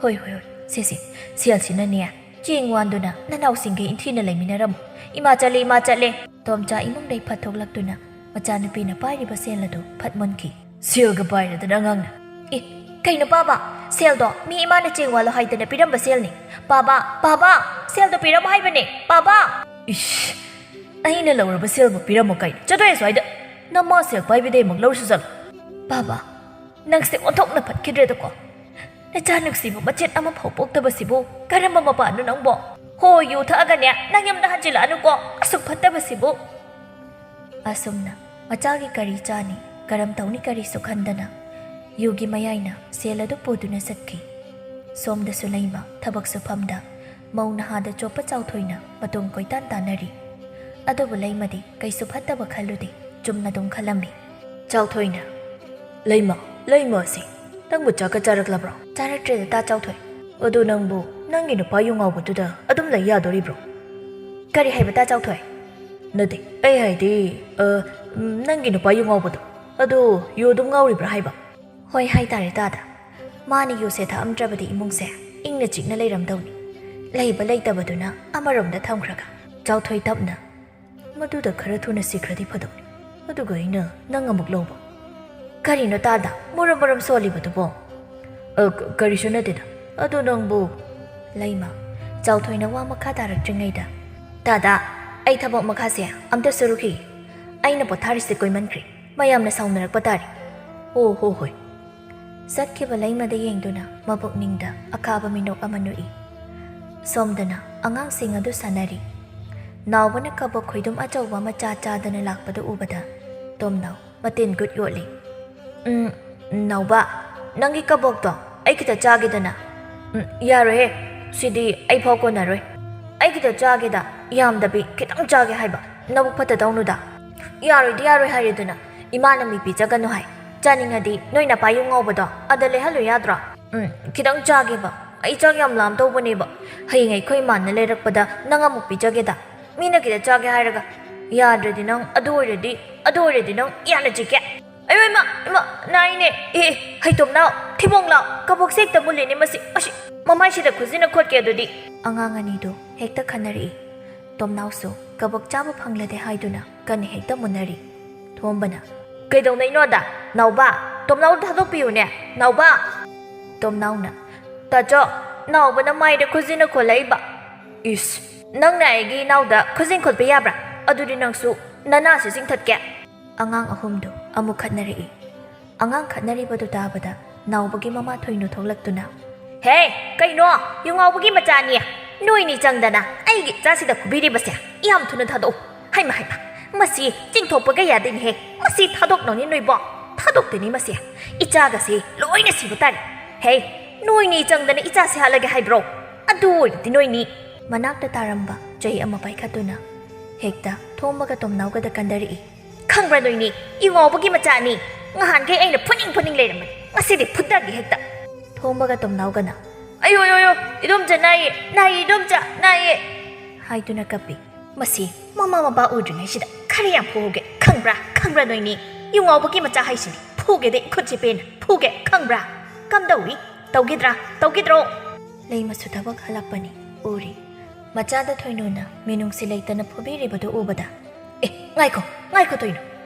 "ꯍꯣꯏ, ꯍꯣꯏ, ꯍꯣꯏ, ꯁꯦ, ꯁꯦ, ꯁꯦꯜꯁꯤꯅꯅꯦ ꯆꯦꯡ ꯋꯥꯟꯗꯨꯅ ꯅꯅꯥꯎꯁꯤꯡꯒ ꯏꯟꯊꯤꯅ ꯂꯩꯃꯤꯟꯅꯔꯝꯃꯨ꯫ ꯏꯃꯥ ꯆꯠꯂꯦ, ꯏꯃꯥ ꯆꯠꯂꯦ!" ꯇꯣꯝꯆꯥ ꯏꯃꯨꯡꯗꯩ ꯐꯠ ꯊꯣꯛꯂꯛꯇꯨꯅ ꯃꯆꯥꯅꯨꯄꯤꯅ ꯄꯥꯏꯔꯤꯕ ꯁꯦꯜ ꯑꯗꯨ ꯐꯠ ꯃꯨꯟꯈꯤ꯫ "ꯁꯦꯜꯒ ꯄꯥꯏꯔꯗꯅ ꯑꯉꯥꯡꯅ!" "ꯑꯦ, ꯀꯩꯅꯣ ꯄꯥꯕ? ꯁꯦꯜꯗꯣ ꯃꯤ ꯏꯃꯥꯅ ꯆꯦꯡ ꯋꯥꯜꯂꯣ ꯍꯥꯏꯗꯅ ꯄꯤꯔꯝꯕ ꯁꯦꯜꯅꯤ꯫ ꯄꯥꯕ, ꯄꯥꯕ, ꯁꯦꯜꯗꯣ ꯄꯤꯔꯝꯃꯣ ꯍꯥꯏꯕꯅꯦ, ꯄꯥꯕ!" "ꯏꯁ, ꯑꯩꯅ ꯂꯧꯔꯕ ꯁꯦꯜꯕꯨ ꯄꯤꯔꯝꯃꯣ ꯀꯥꯏꯅ? ꯆꯠꯊꯣꯛꯑꯦ ꯁ꯭ꯋꯥꯏꯗ! ꯅꯃꯥ ꯁꯦꯜ ꯄꯥꯏꯕꯤꯗꯩ ꯑꯃꯨꯛ ꯂꯧꯔꯁꯨ ꯆꯠꯂꯣ!" "ꯄꯥꯕ, ꯅꯪꯁꯦ ꯑꯣꯟꯊꯣꯛꯅ ꯐꯠꯈꯤꯗ꯭ꯔꯦꯗꯀꯣ꯫ ꯅꯆꯥ ꯅꯨꯡꯁꯤꯕ ꯃꯆꯦꯠ ꯑꯃꯐꯥꯎ ꯄꯣꯛꯇꯕꯁꯤꯕꯨ ꯀꯔꯝꯕ ꯃꯄꯥꯅꯣ ꯅꯪꯕꯣ? ꯍꯣ, ꯌꯨ ꯊꯛꯑꯒꯅꯦ ꯅꯪ ꯌꯨꯝꯗ ꯍꯟꯖꯤꯜꯂꯛꯑꯅꯨꯀꯣ, ꯑꯁꯨꯛ ꯐꯠꯇꯕꯁꯤꯕꯨ!" ꯑꯁꯨꯝꯅ ꯃꯆꯥꯒꯤ ꯀꯔꯤ ꯆꯥꯅꯤ, ꯀꯔꯝ ꯇꯧꯅꯤ ꯀꯔꯤꯁꯨ ꯈꯟꯗꯅ ꯌꯨꯒꯤ ꯃꯌꯥꯏꯅ ꯁꯦꯜ ꯑꯗꯨ ꯄꯨꯗꯨꯅ ꯆꯠꯈꯤ꯫ ꯁꯣꯝꯗꯁꯨ ꯂꯩꯃ ꯊꯕꯛ ꯁꯨꯐꯝꯗ ꯃꯧ ꯅꯍꯥꯗ ꯆꯣꯞꯄ ꯆꯥꯎꯊꯣꯏꯅ ꯃꯇꯨꯡ ꯀꯣꯏꯇꯥꯟ ꯇꯥꯟꯅꯔꯤ꯫ ꯑꯗꯨꯕꯨ ꯂꯩꯃꯗꯤ ꯀꯩꯁꯨ ꯐꯠꯇꯕ ꯈꯜꯂꯨꯗꯦ, ꯆꯨꯝꯅ ꯑꯗꯨꯝ ꯈꯜꯂꯝꯃꯤ꯫ ꯆꯥꯎꯊꯣꯏꯅ, "ꯂꯩꯃ, ꯂꯩꯃ ꯑꯁꯤ, ꯅꯪꯕꯨ ꯆꯥꯛꯀ ꯆꯥꯔꯛꯂꯕ꯭ꯔꯣ?" "ꯆꯥꯔꯛꯇ꯭ꯔꯦꯗ ꯇꯥ ꯆꯥꯎꯊꯣꯏ꯫" "ꯑꯗꯨ ꯅꯪꯕꯨ ꯅꯪꯒꯤ ꯅꯨꯄꯥ ꯌꯨ ꯉꯥꯎꯕꯗꯨꯗ ꯑꯗꯨꯝ ꯂꯩ ꯌꯥꯗꯣꯔꯤꯕ꯭ꯔꯣ?" "ꯀꯔꯤ ꯍꯥꯏꯕ ꯇꯥ ꯆꯥꯎꯊꯣꯏ?" "ꯅꯠꯇꯦ, ꯑꯩ ꯍꯥꯏꯗꯤ, ꯑ, ꯎꯝ, ꯅꯪꯒꯤ ꯅꯨꯄꯥ ꯌꯨ ꯉꯥꯎꯕꯗꯣ, ꯑꯗꯨ ꯌꯨ ꯑꯗꯨꯝ ꯉꯥꯎꯔꯤꯕ꯭ꯔꯥ ꯍꯥꯏꯕ?" "ꯍꯣꯏ ꯍꯥꯏꯇꯥꯔꯦ ꯇꯥꯗ꯫ ꯃꯥꯅ ꯌꯨꯁꯦ ꯊꯛꯑꯝꯗ꯭ꯔꯕꯗꯤ ꯏꯃꯨꯡꯁꯦ ꯏꯪꯅ ꯆꯤꯛꯅ ꯂꯩꯔꯝꯗꯧꯅꯤ꯫ ꯂꯩꯕ ꯂꯩꯇꯕꯗꯨꯅ ꯑꯃꯔꯣꯝꯗ ꯊꯝꯈ꯭ꯔꯒ꯫" ꯆꯥꯎꯊꯣꯏ ꯇꯞꯅ, "ꯃꯗꯨꯗ ꯈꯔ ꯊꯨꯅ ꯁꯤꯈ꯭ꯔꯗꯤ ꯐꯗꯧꯅꯤ꯫ ꯑꯗꯨꯒ ꯑꯩꯅ ꯅꯪ ꯑꯃꯨꯛ ꯂꯧꯕ? ꯀꯔꯤꯅꯣ ꯇꯥꯗ ꯃꯨꯔꯨꯝ ꯃꯨꯔꯨꯝ ꯁꯣꯜꯂꯤꯕꯗꯨꯕꯣ? "ꯑ, ꯀ-, ꯀꯔꯤꯁꯨ ꯅꯠꯇꯦꯗ꯫ ꯑꯗꯣ ꯅꯪꯕꯨ?" ꯂꯩꯃ, ꯆꯥꯎꯊꯣꯏꯅ ꯋꯥ ꯃꯈꯥ ꯇꯥꯔꯛꯇ꯭ꯔꯤꯉꯩꯗ, "ꯇꯥꯗ, ꯑꯩ ꯊꯕꯛ ꯃꯈꯥꯁꯦ ꯑꯝꯇ ꯁꯨꯔꯨꯈꯤꯒꯦ꯫ ꯑꯩꯅ ꯄꯣꯊꯥꯔꯤꯁꯦ ꯀꯨꯏꯃꯟꯈ꯭ꯔꯦ꯫ ꯃꯌꯥꯝꯅ ꯁꯥꯎꯅꯔꯛꯄ ꯇꯥꯔꯦ꯫ ꯍꯣ, ꯍꯣ, ꯍꯣꯏ꯫" ꯆꯠꯈꯤꯕ ꯂꯩꯃꯗ ꯌꯦꯡꯗꯨꯅ ꯃꯄꯨꯛꯅꯤꯡꯗ ꯑꯀꯥꯕ ꯃꯤꯅꯣꯛ ꯑꯃ ꯅꯣꯛꯏ꯫ ꯁꯣꯝꯗꯅ ꯑꯉꯥꯡꯁꯤꯡ ꯑꯗꯨ ꯁꯥꯟꯅꯔꯤ꯫ ꯅꯥꯎꯕꯅ ꯀꯕꯣꯛ ꯈꯣꯏꯗꯨꯝ ꯑꯆꯧꯕ ꯑꯃ ꯆꯥ ꯆꯥꯗꯅ ꯂꯥꯛꯄꯗꯨ ꯎꯕꯗ ꯇꯣꯝꯅꯥꯎ ꯃꯇꯤꯟ ꯒꯨꯠ ꯌꯣꯠꯂꯤ꯫ "ꯎꯝ, ꯅꯥꯎꯕ, ꯅꯪꯒꯤ ꯀꯕꯣꯛꯇꯣ ꯑꯩ ꯈꯤꯇ ꯆꯥꯒꯦꯗꯅ?" "ꯎꯝ, ꯌꯥꯔꯣꯏꯍꯦ, ꯁꯤꯗꯤ ꯑꯩ ꯐꯥꯎ ꯀꯣꯟꯅꯔꯣꯏ꯫ ꯑꯩ ꯈꯤꯇ ꯆꯥꯒꯦꯗ, ꯌꯥꯝꯗꯕꯤ ꯈꯤꯇꯪ ꯆꯥꯒꯦ ꯍꯥꯏꯕ, ꯅꯕꯨꯛ ꯐꯠꯇꯗꯧꯅꯨꯗ꯫" "ꯌꯥꯔꯣꯏꯗꯤ ꯌꯥꯔꯣꯏ ꯍꯥꯏꯔꯦꯗꯅ, ꯏꯃꯥꯅ ꯃꯤ ꯄꯤꯖꯒꯅꯨ ꯍꯥꯏ꯫ ꯆꯥꯅꯤꯡꯉꯗꯤ ꯅꯣꯏ ꯅꯄꯥ ꯌꯨꯝ ꯉꯧꯕꯗꯣ ꯑꯗ ꯂꯩꯍꯜꯂꯨ ꯌꯥꯗ꯭ꯔꯣ?" "ꯎꯝ, ꯈꯤꯇꯪ ꯆꯥꯒꯦꯕ, ꯑꯩ ꯆꯥꯛ ꯌꯥꯝ ꯂꯥꯝꯗꯧꯕꯅꯦꯕ꯫ ꯍꯌꯦꯡ ꯑꯩꯈꯣꯏ ꯏꯃꯥꯅ ꯂꯩꯔꯛꯄꯗ ꯅꯪ ꯑꯃꯨꯛ ꯄꯤꯖꯒꯦꯗ꯫ ꯃꯤꯅ ꯈꯤꯇ ꯆꯥꯒꯦ ꯍꯥꯏꯔꯒ ꯌꯥꯗ꯭ꯔꯗꯤ ꯅꯪ, ꯑꯗꯨ ꯑꯣꯏꯔꯗꯤ, ꯑꯗꯨ ꯑꯣꯏꯔꯗꯤ ꯅꯪ ꯌꯥꯅ ꯆꯤꯛꯀꯦ꯫" "ꯑꯌꯣ ꯏꯃꯥ, ꯏꯃꯥ, ꯅꯥꯏꯅꯦ꯫ ꯑꯦ, ꯑꯦ, ꯍꯩꯇꯣꯝꯅꯥꯎ, ꯊꯤꯕꯣꯡꯂꯥꯎ, ꯀꯕꯣꯛꯁꯦ ꯍꯦꯛꯇ ꯃꯨꯜꯂꯦꯅꯦ ꯃꯁꯤ꯫ ꯑꯁꯤ, ꯃꯃꯥꯏꯁꯤꯗ ꯈꯨꯖꯤꯟꯅ ꯈꯣꯠꯀꯦ ꯑꯗꯨꯗꯤ꯫" ꯑꯉꯥꯡ ꯑꯅꯤꯗꯨ ꯍꯦꯛꯇ ꯈꯟꯅꯔꯛꯏ꯫ ꯇꯣꯝꯅꯥꯎꯁꯨ ꯀꯕꯣꯛ ꯆꯥꯕ ꯐꯪꯂꯗꯦ ꯍꯥꯏꯗꯨꯅ ꯀꯟꯅ ꯍꯦꯛꯇ ꯃꯨꯟꯅꯔꯤ꯫ ꯊꯣꯝꯕꯅ, "ꯀꯩꯗꯧꯅꯩꯅꯣꯗ? ꯅꯥꯎꯕ, ꯇꯣꯝꯅꯥꯎꯗ ꯊꯥꯗꯣꯛꯄꯤꯌꯨꯅꯦ, ꯅꯥꯎꯕ!" ꯇꯣꯝꯅꯥꯎꯅ, "ꯇꯥꯆꯧ, ꯅꯥꯎꯕꯅ ꯃꯥꯏꯗ ꯈꯨꯖꯤꯟꯅ ꯈꯣꯜꯂꯛꯏꯕ꯫" "ꯏꯁ, ꯅꯪꯅ ꯑꯩꯒꯤ ꯏꯅꯥꯎꯗ ꯈꯨꯖꯤꯟ ꯈꯣꯠꯄ ꯌꯥꯕ꯭ꯔꯥ? ꯑꯗꯨꯗꯤ ꯅꯪꯁꯨ ꯅꯅꯥꯁꯦ ꯆꯤꯡꯊꯠꯀꯦ꯫" ꯑꯉꯥꯡ ꯑꯍꯨꯝꯗꯨ ꯑꯃꯨꯛ ꯈꯠꯅꯔꯛꯏ꯫ ꯑꯉꯥꯡ ꯈꯠꯅꯔꯤꯕꯗꯨ ꯇꯥꯕꯗ ꯅꯥꯎꯕꯒꯤ ꯃꯃꯥ ꯊꯣꯏꯅꯨ ꯊꯣꯛꯂꯛꯇꯨꯅ, "ꯍꯦ, ꯀꯩꯅꯣ? ꯌꯨ ꯉꯥꯎꯕꯒꯤ ꯃꯆꯥꯅꯤ꯫ ꯅꯣꯏꯅꯤ ꯆꯪꯗꯅ ꯑꯩꯒꯤ ꯏꯆꯥꯁꯤꯗ ꯐꯨꯕꯤꯔꯤꯕꯁꯦ ꯌꯥꯝ ꯊꯨꯅ ꯊꯥꯗꯣꯛꯎ꯫ ꯍꯩꯃ, ꯍꯩꯃ, ꯃꯁꯤ ꯆꯤꯡꯊꯣꯛꯄꯒ ꯌꯥꯗꯦꯅꯦꯍꯦ꯫ ꯃꯁꯤ ꯊꯥꯗꯣꯛꯅꯧꯅꯦ ꯅꯣꯏꯕꯣ꯫ ꯊꯥꯗꯣꯛꯇꯦꯅꯦ ꯃꯁꯤ꯫ ꯏꯆꯥꯒꯁꯤ ꯂꯣꯏꯅ ꯁꯤꯕ ꯇꯥꯔꯦ꯫ ꯍꯦ, ꯅꯣꯏꯅꯤ ꯆꯪꯗꯅ ꯏꯆꯥꯁꯤ ꯍꯥꯠꯂꯒꯦ ꯍꯥꯏꯕ꯭ꯔꯣ? ꯑꯗꯨ ꯑꯣꯏꯔꯗꯤ ꯅꯣꯏꯅꯤ꯫" ꯃꯅꯥꯛꯇ ꯇꯥꯔꯝꯕ ꯆꯩ ꯑꯃ ꯄꯥꯏꯈꯠꯇꯨꯅ ꯍꯦꯛꯇ ꯊꯣꯝꯕꯒ ꯇꯣꯝꯅꯥꯎꯒꯗ ꯀꯟꯗꯔꯛꯏ꯫ "ꯈꯪꯕ꯭ꯔꯥ ꯅꯣꯏꯅꯤ? ꯌꯨ ꯉꯥꯎꯕꯒꯤ ꯃꯆꯥꯅꯤ꯫ ꯉꯍꯥꯟꯈꯩ ꯑꯩꯅ ꯐꯨꯅꯤꯡ ꯐꯨꯅꯤꯡ ꯂꯩꯔꯝꯕꯅꯤ꯫ ꯉꯁꯤꯗꯤ ꯐꯨꯗꯒꯦ ꯍꯦꯛꯇ꯫" ꯊꯣꯝꯕꯒ ꯇꯣꯝꯅꯥꯎꯒꯅ, "ꯑꯌꯣ, ꯑꯌꯣ, ꯑꯌꯣ, ꯏꯗꯣꯝꯆꯥ ꯅꯥꯏꯌꯦ, ꯅꯥꯏꯌꯦ, ꯏꯗꯣꯝꯆꯥ ꯅꯥꯏꯌꯦ" ꯍꯥꯏꯗꯨꯅ ꯀꯞꯄꯤ꯫ "ꯃꯁꯤ ꯃꯃꯥ ꯃꯄꯥ ꯎꯗ꯭ꯔꯤꯉꯩꯁꯤꯗ ꯈꯔ ꯌꯥꯝ ꯐꯨꯍꯧꯒꯦ꯫ ꯈꯪꯕ꯭ꯔꯥ? ꯈꯪꯕ꯭ꯔꯥ ꯅꯣꯏꯅꯤ? ꯌꯨ ꯉꯥꯎꯕꯒꯤ ꯃꯆꯥ ꯍꯥꯏꯁꯤꯅꯤ꯫ ꯐꯨꯒꯦꯗꯤ ꯈꯨꯠꯁꯦ ꯄꯦꯟꯅ ꯐꯨꯒꯦ꯫ ꯈꯪꯕ꯭ꯔꯥ? ꯀꯝꯗꯧꯏ? ꯇꯧꯈꯤꯗ꯭ꯔꯥ? ꯇꯧꯈꯤꯗ꯭ꯔꯣ?" ꯂꯩꯃꯁꯨ ꯊꯕꯛ ꯍꯜꯂꯛꯄꯅꯤ ꯎꯔꯤ꯫ ꯃꯆꯥꯗ ꯊꯣꯏꯅꯨꯅ ꯃꯤꯅꯨꯡꯁꯤ ꯂꯩꯇꯅ ꯐꯨꯕꯤꯔꯤꯕꯗꯨ ꯎꯕꯗ, "ꯑꯦ, ꯉꯥꯏꯈꯣ, ꯉꯥꯏꯈꯣ ꯊꯣꯏꯅꯨ꯫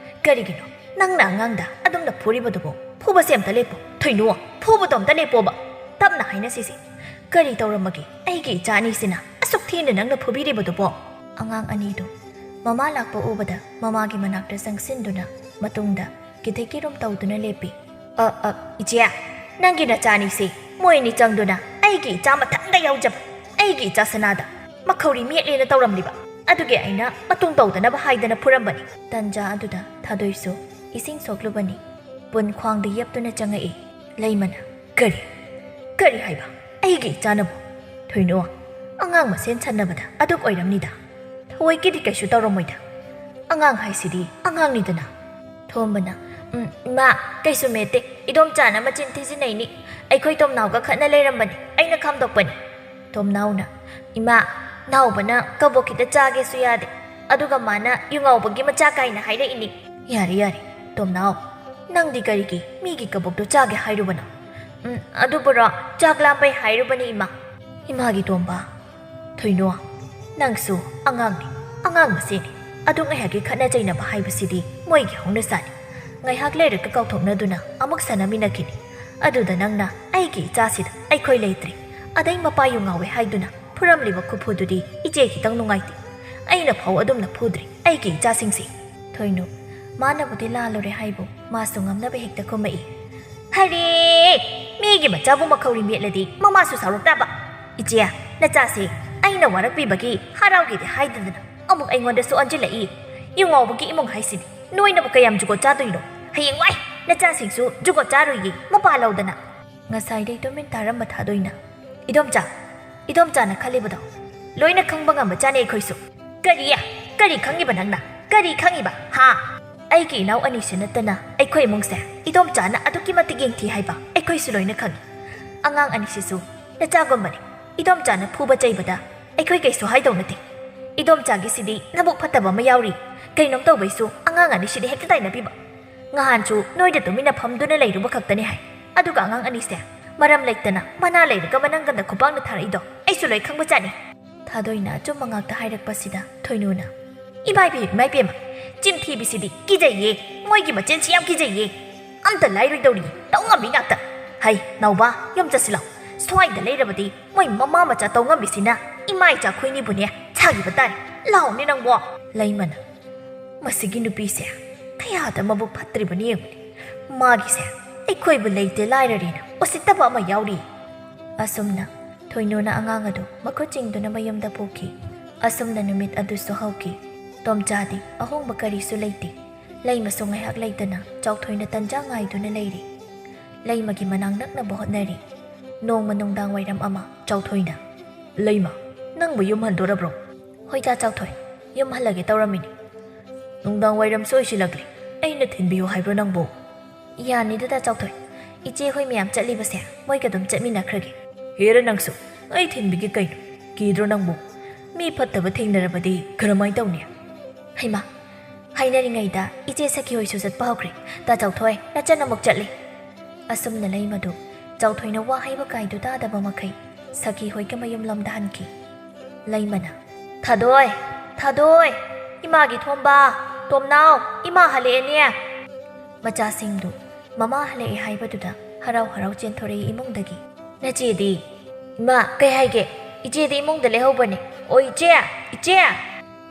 "ꯀꯔꯤꯒꯤꯅꯣ ꯅꯪꯅ ꯑꯉꯥꯡꯗ ꯑꯗꯨꯝꯅ ꯐꯨꯔꯤꯕꯗꯨꯕꯣ? ꯐꯨꯕꯁꯦ ꯑꯝꯇ ꯂꯦꯞꯄꯣ꯫ ꯊꯣꯏꯅꯨ, ꯐꯨꯕꯗꯣ ꯑꯝꯇ ꯂꯦꯞꯄꯣꯕ꯫ ꯇꯞꯅ ꯍꯥꯏꯅꯁꯤꯁꯦ꯫ ꯀꯔꯤ ꯇꯧꯔꯝꯃꯒꯦ ꯑꯩꯒꯤ ꯏꯆꯥ ꯑꯅꯤꯁꯤꯅ ꯑꯁꯨꯛ ꯊꯤꯅ ꯅꯪꯅ ꯐꯨꯕꯤꯔꯤꯕꯗꯨꯕꯣ?" ꯑꯉꯥꯡ ꯑꯅꯤꯗꯨ ꯃꯃꯥ ꯂꯥꯛꯄ ꯎꯕꯗ ꯃꯃꯥꯒꯤ ꯃꯅꯥꯛꯇ ꯆꯪꯁꯤꯟꯗꯨꯅ ꯃꯇꯨꯡꯗ ꯀꯤꯊꯤ ꯀꯤꯔꯨꯝ ꯇꯧꯗꯨꯅ ꯂꯦꯞꯄꯤ꯫ "ꯑ, ꯑ, ꯏꯆꯦ, ꯅꯪꯒꯤ ꯅꯆꯥ ꯑꯅꯤꯁꯦ ꯃꯣꯏ ꯑꯅꯤ ꯆꯪꯗꯨꯅ ꯑꯩꯒꯤ ꯏꯆꯥ ꯃꯊꯟꯗ ꯌꯥꯎꯖꯕ, ꯑꯩꯒꯤ ꯏꯆꯥ ꯁꯅꯥꯗ ꯃꯈꯧꯔꯤ ꯃꯦꯠꯂꯦꯅ ꯇꯧꯔꯝꯂꯤꯕ꯫ ꯑꯗꯨꯒꯤ ꯑꯩꯅ ꯃꯇꯨꯡ ꯇꯧꯗꯅꯕ ꯍꯥꯏꯗꯅ ꯐꯨꯔꯝꯕꯅꯤ꯫" ꯇꯟꯖꯥ ꯑꯗꯨꯗ ꯊꯥꯗꯣꯏꯁꯨ ꯏꯁꯤꯡ ꯁꯣꯛꯂꯨꯕꯅꯤ꯫ ꯄꯨꯟ ꯈ꯭ꯋꯥꯡꯗ ꯌꯦꯞꯇꯨꯅ ꯆꯪꯉꯛꯏ꯫ ꯂꯩꯃꯅ, "ꯀꯔꯤ? ꯀꯔꯤ ꯍꯥꯏꯕ? ꯑꯩꯒꯤ ꯏꯆꯥꯅꯕꯨ?" "ꯊꯣꯏꯅꯣ, ꯑꯉꯥꯡ ꯃꯁꯦꯟ ꯁꯟꯅꯕꯗ ꯑꯗꯨꯛ ꯑꯣꯏꯔꯝꯅꯤꯗ꯫ ꯊꯑꯣꯏꯀꯤꯗꯤ ꯀꯩꯁꯨ ꯇꯧꯔꯝꯃꯣꯏꯗ꯫ ꯑꯉꯥꯡ ꯍꯥꯏꯁꯤꯗꯤ ꯑꯉꯥꯡꯅꯤꯗꯅ꯫" ꯊꯣꯝꯕꯅ, "ꯎꯝ, ꯏꯃꯥ, ꯀꯩꯁꯨ ꯃꯦꯠꯇꯦ꯫ ꯏꯗꯣꯝꯆꯥꯅ ꯃꯆꯤꯟ ꯊꯤꯖꯤꯟꯅꯩꯅꯤ꯫ ꯑꯩꯈꯣꯏ ꯇꯣꯝꯅꯥꯎꯒ ꯈꯠꯅ ꯂꯩꯔꯝꯕꯅꯤ꯫ ꯑꯩꯅ ꯈꯥꯝꯗꯣꯛꯄꯅꯤ꯫" ꯇꯣꯝꯅꯥꯎꯅ, "ꯏꯃꯥ, ꯅꯥꯎꯕꯅ ꯀꯕꯣꯛ ꯈꯤꯇ ꯆꯥꯒꯦꯁꯨ ꯌꯥꯗꯦ꯫ ꯑꯗꯨꯒ ꯃꯥꯅ ꯌꯨꯉꯥꯎꯕꯒꯤ ꯃꯆꯥ ꯀꯥꯏꯅ ꯍꯥꯏꯔꯛꯏꯅꯤ꯫" "ꯌꯥꯔꯦ, ꯌꯥꯔꯦ, ꯇꯣꯝꯅꯥꯎ꯫ ꯅꯪꯗꯤ ꯀꯔꯤꯒꯤ ꯃꯤꯒꯤ ꯀꯕꯣꯛꯇꯣ ꯆꯥꯒꯦ ꯍꯥꯏꯔꯨꯕꯅꯣ?" "ꯎꯝ, ꯑꯗꯨꯕꯨꯔꯣ, ꯆꯥꯛ ꯂꯥꯝꯕꯩ ꯍꯥꯏꯔꯨꯕꯅꯤ, ꯏꯃꯥ꯫" "ꯏꯃꯥꯒꯤ ꯇꯣꯝꯕ, ꯊꯣꯏꯅꯣ, ꯅꯪꯁꯨ ꯑꯉꯥꯡꯅꯤ, ꯑꯉꯥꯡ ꯃꯆꯦꯅꯤ꯫ ꯑꯗꯨ ꯉꯥꯏꯍꯥꯛꯀꯤ ꯈꯠꯅ ꯆꯩꯅꯕ ꯍꯥꯏꯕꯁꯤꯗꯤ ꯃꯣꯏꯒꯤ ꯍꯧꯅꯁꯥꯅꯤ꯫ ꯉꯥꯏꯍꯥꯛ ꯂꯩꯔꯒ ꯀꯥꯎꯊꯣꯛꯅꯗꯨꯅ ꯑꯃꯨꯛ ꯁꯥꯟꯅꯃꯤꯟꯅꯈꯤꯅꯤ꯫ ꯑꯗꯨꯗ ꯅꯪꯅ ꯑꯩꯒꯤ ꯏꯆꯥꯁꯤꯗ ꯑꯩꯈꯣꯏ ꯂꯩꯇ꯭ꯔꯦ, ꯑꯗꯩ ꯃꯄꯥ ꯌꯨ ꯉꯥꯎꯋꯦ ꯍꯥꯏꯗꯨꯅ ꯐꯨꯔꯝꯂꯤꯕ ꯈꯨꯐꯨꯗꯨꯗꯤ ꯏꯆꯦ ꯈꯤꯇꯪ ꯅꯨꯡꯉꯥꯏꯇꯦ꯫ ꯑꯩꯅ ꯐꯥꯎ ꯑꯗꯨꯝꯅ ꯐꯨꯗ꯭ꯔꯤ ꯑꯩꯒꯤ ꯏꯆꯥꯁꯤꯡꯁꯦ꯫" ꯊꯣꯏꯅꯨ, ꯃꯥꯅꯕꯨꯗꯤ ꯂꯥꯜꯂꯨꯔꯦ ꯍꯥꯏꯕꯨ ꯃꯥꯁꯨ ꯉꯝꯅꯕ ꯍꯦꯛꯇ ꯈꯨꯝꯃꯛꯏ꯫ "ꯍꯔꯦ! ꯃꯤꯒꯤ ꯃꯆꯥꯕꯨ ꯃꯈꯧꯔꯤ ꯃꯦꯠꯂꯗꯤ ꯃꯃꯥꯁꯨ ꯁꯥꯎꯔꯛ ꯇꯥꯕ꯫ ꯏꯆꯦ, ꯅꯆꯥꯁꯦ ꯑꯩꯅ ꯋꯥꯔꯛꯄꯤꯕꯒꯤ ꯍꯔꯥꯎꯒꯦꯗꯤ ꯍꯥꯏꯗꯗꯅ ꯑꯃꯨꯛ ꯑꯩꯉꯣꯟꯗꯁꯨ ꯑꯣꯟꯁꯤꯜꯂꯛꯏ꯫ ꯌꯨ ꯉꯥꯎꯕꯒꯤ ꯏꯃꯨꯡ ꯍꯥꯏꯁꯤꯗꯤ ꯅꯣꯏꯅꯕꯨ ꯀꯌꯥꯝ ꯖꯨꯒꯣꯠ ꯆꯥꯗꯣꯏꯅꯣ? ꯍꯌꯦꯡꯋꯥꯏ ꯅꯆꯥꯁꯤꯡꯁꯨ ꯖꯨꯒꯣꯠ ꯆꯥꯔꯣꯏꯌꯦ, ꯃꯄꯥ ꯂꯧꯗꯅ꯫" ꯉꯁꯥꯏꯗꯩ ꯇꯨꯃꯤꯟ ꯇꯥꯔꯝꯕ ꯊꯥꯗꯣꯏꯅ, "ꯏꯗꯣꯝꯆꯥ, ꯏꯗꯣꯝꯆꯥꯅ ꯈꯜꯂꯤꯕꯗꯣ ꯂꯣꯏꯅ ꯈꯪꯕ ꯉꯝꯕ ꯆꯥꯅꯤ ꯑꯩꯈꯣꯏꯁꯨ꯫" "ꯀꯔꯤ? ꯀꯔꯤ ꯈꯪꯉꯤꯕ ꯅꯪꯅ? ꯀꯔꯤ ꯈꯪꯉꯤꯕ, ꯍꯥ?" "ꯑꯩꯒꯤ ꯏꯅꯥꯎ ꯑꯅꯤꯁꯨ ꯅꯠꯇꯅ ꯑꯩꯈꯣꯏ ꯏꯃꯨꯡꯁꯦ ꯏꯗꯣꯝꯆꯥꯅ ꯑꯗꯨꯛꯀꯤ ꯃꯇꯤꯛ ꯌꯦꯡꯊꯤ ꯍꯥꯏꯕ ꯑꯩꯈꯣꯏꯁꯨ ꯂꯣꯏꯅ ꯈꯪꯉꯤ꯫ ꯑꯉꯥꯡ ꯑꯅꯤꯁꯤꯁꯨ ꯅꯆꯥꯒꯨꯝꯕꯅꯤ꯫ ꯏꯗꯣꯝꯆꯥꯅ ꯐꯨꯕ ꯆꯩꯕꯗ ꯑꯩꯈꯣꯏ ꯀꯩꯁꯨ ꯍꯥꯏꯗꯧ ꯅꯠꯇꯦ꯫ ꯏꯗꯣꯝꯆꯥꯒꯤꯁꯤꯗꯤ ꯅꯕꯨꯛ ꯐꯠꯇꯕ ꯑꯃ ꯌꯥꯎꯔꯤ꯫ ꯀꯩꯅꯣꯝ ꯇꯧꯕꯩꯁꯨ ꯑꯉꯥꯡ ꯑꯅꯤꯁꯤꯗꯤ ꯍꯦꯛꯇ ꯇꯥꯏꯅꯕꯤꯕ꯫ ꯉꯍꯥꯟꯁꯨ ꯅꯣꯏꯗ ꯇꯨꯃꯤꯟꯅ ꯐꯝꯗꯨꯅ ꯂꯩꯔꯨꯕ ꯈꯛꯇꯅꯤ ꯍꯥꯏ꯫ ꯑꯗꯨꯒ ꯑꯉꯥꯡ ꯑꯅꯤꯁꯦ ꯃꯔꯝ ꯂꯩꯇꯅ ꯃꯅꯥ ꯂꯩꯔꯒ ꯃꯅꯪꯒꯟꯗ ꯈꯨꯄꯥꯛꯅ ꯊꯥꯔꯛꯏꯗꯣ ꯑꯩꯁꯨ ꯂꯣꯏ ꯈꯪꯕ ꯆꯥꯠꯅꯤ꯫" ꯊꯥꯗꯣꯏꯅ ꯑꯆꯨꯝꯕ ꯉꯥꯛꯇ ꯍꯥꯏꯔꯛꯄꯁꯤꯗ ꯊꯣꯏꯅꯨꯅ, "ꯏꯃꯥ ꯏꯕꯦꯝ, ꯏꯃꯥ ꯏꯕꯦꯝꯃ, ꯆꯤꯟꯊꯤꯕꯤꯁꯤꯗꯤ ꯀꯤꯖꯩꯌꯦ꯫ ꯃꯣꯏꯒꯤ ꯃꯆꯤꯟꯁꯤ ꯌꯥꯝ ꯀꯤꯖꯩꯌꯦ꯫ ꯑꯝꯇ ꯂꯥꯏꯔꯣꯏꯗꯧꯔꯤ꯫ ꯇꯧ ꯉꯝꯃꯤ ꯉꯥꯛꯇ꯫ ꯍꯩ, ꯅꯥꯎꯕ, ꯌꯨꯝ ꯆꯠꯁꯤꯜꯂꯣ꯫ ꯁ꯭ꯋꯥꯏꯗ ꯂꯩꯔꯕꯗꯤ ꯃꯣꯏ ꯃꯃꯥ ꯃꯆꯥ ꯇꯧ ꯉꯝꯃꯤꯁꯤꯅ ꯏꯃꯥ ꯏꯆꯥ ꯈꯣꯏꯅꯤꯕꯨꯅꯦ ꯁꯥꯈꯤꯕ ꯇꯥꯔꯦ꯫ ꯂꯥꯎꯅꯦ ꯅꯪꯕꯣ꯫ ꯂꯩꯃꯅ, "ꯃꯁꯤꯒꯤ ꯅꯨꯄꯤꯁꯦ ꯀꯌꯥꯗ ꯃꯕꯨꯛ ꯐꯠꯇ꯭ꯔꯤꯕꯅꯤ ꯌꯦꯡꯉꯨꯅꯦ꯫ ꯃꯥꯒꯤꯁꯦ ꯑꯩꯈꯣꯏꯕꯨ ꯂꯩꯇꯦ ꯂꯥꯏꯔꯔꯦꯅ ꯎꯁꯤꯠꯇꯕ ꯑꯃ ꯌꯥꯎꯔꯤ꯫" ꯑꯁꯨꯝꯅ ꯊꯣꯏꯅꯨꯅ ꯑꯉꯥꯡ ꯑꯗꯨ ꯃꯈꯨꯠ ꯆꯤꯡꯗꯨꯅ ꯃꯌꯨꯝꯗ ꯄꯨꯈꯤ꯫ ꯑꯁꯨꯝꯅ ꯅꯨꯃꯤꯠ ꯑꯗꯨꯁꯨ ꯍꯧꯈꯤ꯫ ꯇꯣꯝꯆꯥꯗꯤ ꯑꯍꯣꯡꯕ ꯀꯔꯤꯁꯨ ꯂꯩꯇꯦ꯫ ꯂꯩꯃꯁꯨ ꯉꯥꯏꯍꯥꯛ ꯂꯩꯇꯅ ꯆꯥꯎꯊꯣꯏꯅ ꯇꯟꯖꯥ ꯉꯥꯏꯗꯨꯅ ꯂꯩꯔꯤ꯫ ꯂꯩꯃꯒꯤ ꯃꯅꯥꯛ ꯅꯛꯅꯕ ꯍꯣꯠꯅꯔꯤ꯫ ꯅꯣꯡꯃ ꯅꯨꯡꯗꯥꯡ ꯋꯥꯏꯔꯝ ꯑꯃ ꯆꯥꯎꯊꯣꯏꯅ, "ꯂꯩꯃ, ꯅꯪꯕꯨ ꯌꯨꯝ ꯍꯟꯗꯣꯔꯕ꯭ꯔꯣ?" "ꯍꯣꯏ ꯗꯥ ꯆꯥꯎꯊꯣꯏ, ꯌꯨꯝ ꯍꯜꯂꯒꯦ ꯇꯧꯔꯝꯃꯤꯅꯤ꯫" "ꯅꯨꯡꯗꯥꯡ ꯋꯥꯏꯔꯝꯁꯨ ꯑꯣꯏꯁꯤꯜꯂꯛꯂꯦ, ꯑꯩꯅ ꯊꯤꯟꯕꯤꯌꯨ ꯍꯥꯏꯕ꯭ꯔꯣ ꯅꯪꯕꯨ?" "ꯌꯥꯅꯤꯗ ꯗꯥ ꯆꯥꯎꯊꯣꯏ, ꯏꯆꯦ ꯍꯣꯏ ꯃꯌꯥꯝ ꯆꯠꯂꯤꯕꯁꯦ ꯃꯣꯏꯒ ꯑꯗꯨꯝ ꯆꯠꯃꯤꯟꯅꯈ꯭ꯔꯒꯦ꯫" "ꯍꯦꯔ ꯅꯪꯁꯨ, ꯑꯩ ꯊꯤꯟꯕꯤꯒꯦ ꯀꯩꯅꯣ? ꯀꯤꯗ꯭ꯔꯣ ꯅꯪꯕꯨ? ꯃꯤ ꯐꯠꯇꯕ ꯊꯦꯡꯅꯔꯕꯗꯤ ꯀꯔꯝꯍꯥꯏꯅ ꯇꯧꯅꯤ?" "ꯍꯩꯃꯥ, ꯍꯥꯏꯅꯔꯤꯉꯩꯗ ꯏꯆꯦ ꯁꯈꯤ ꯍꯣꯏꯁꯨ ꯆꯠꯄ ꯍꯧꯈ꯭ꯔꯦ꯫ ꯗꯥ ꯆꯥꯎꯊꯣꯏ, ꯅꯆꯟ ꯑꯃꯨꯛ ꯆꯠꯂꯤ꯫" ꯑꯁꯨꯝꯅ ꯂꯩꯃꯗꯨ ꯆꯥꯎꯊꯣꯏꯅ ꯋꯥ ꯍꯥꯏꯕ ꯀꯥꯏꯗꯨ ꯇꯥꯗꯕ ꯃꯈꯩ ꯁꯈꯤ ꯍꯣꯏꯒ ꯃꯌꯨꯝꯂꯣꯝꯗ ꯍꯟꯈꯤ꯫ ꯂꯩꯃꯅ, "ꯊꯥꯗꯣꯏ, ꯊꯥꯗꯣꯏ, ꯏꯃꯥꯒꯤ ꯊꯣꯝꯕ, ꯇꯣꯝꯅꯥꯎ, ꯏꯃꯥ ꯍꯜꯂꯛꯑꯦꯅꯦ!" ꯃꯆꯥꯁꯤꯡꯗꯨ ꯃꯃꯥ ꯍꯜꯂꯛꯑꯦ ꯍꯥꯏꯕꯗꯨꯗ ꯍꯔꯥꯎ ꯍꯔꯥꯎ ꯆꯦꯟꯊꯣꯔꯛꯏ ꯏꯃꯨꯡꯗꯒꯤ꯫ "ꯅꯆꯦꯗꯤ?" "ꯏꯃꯥ, ꯀꯩ ꯍꯥꯏꯒꯦ? ꯏꯆꯦꯗꯤ ꯏꯃꯨꯡꯗ ꯂꯩꯍꯧꯕꯅꯦ꯫ ꯑꯣ ꯏꯆꯦ, ꯏꯆꯦ!"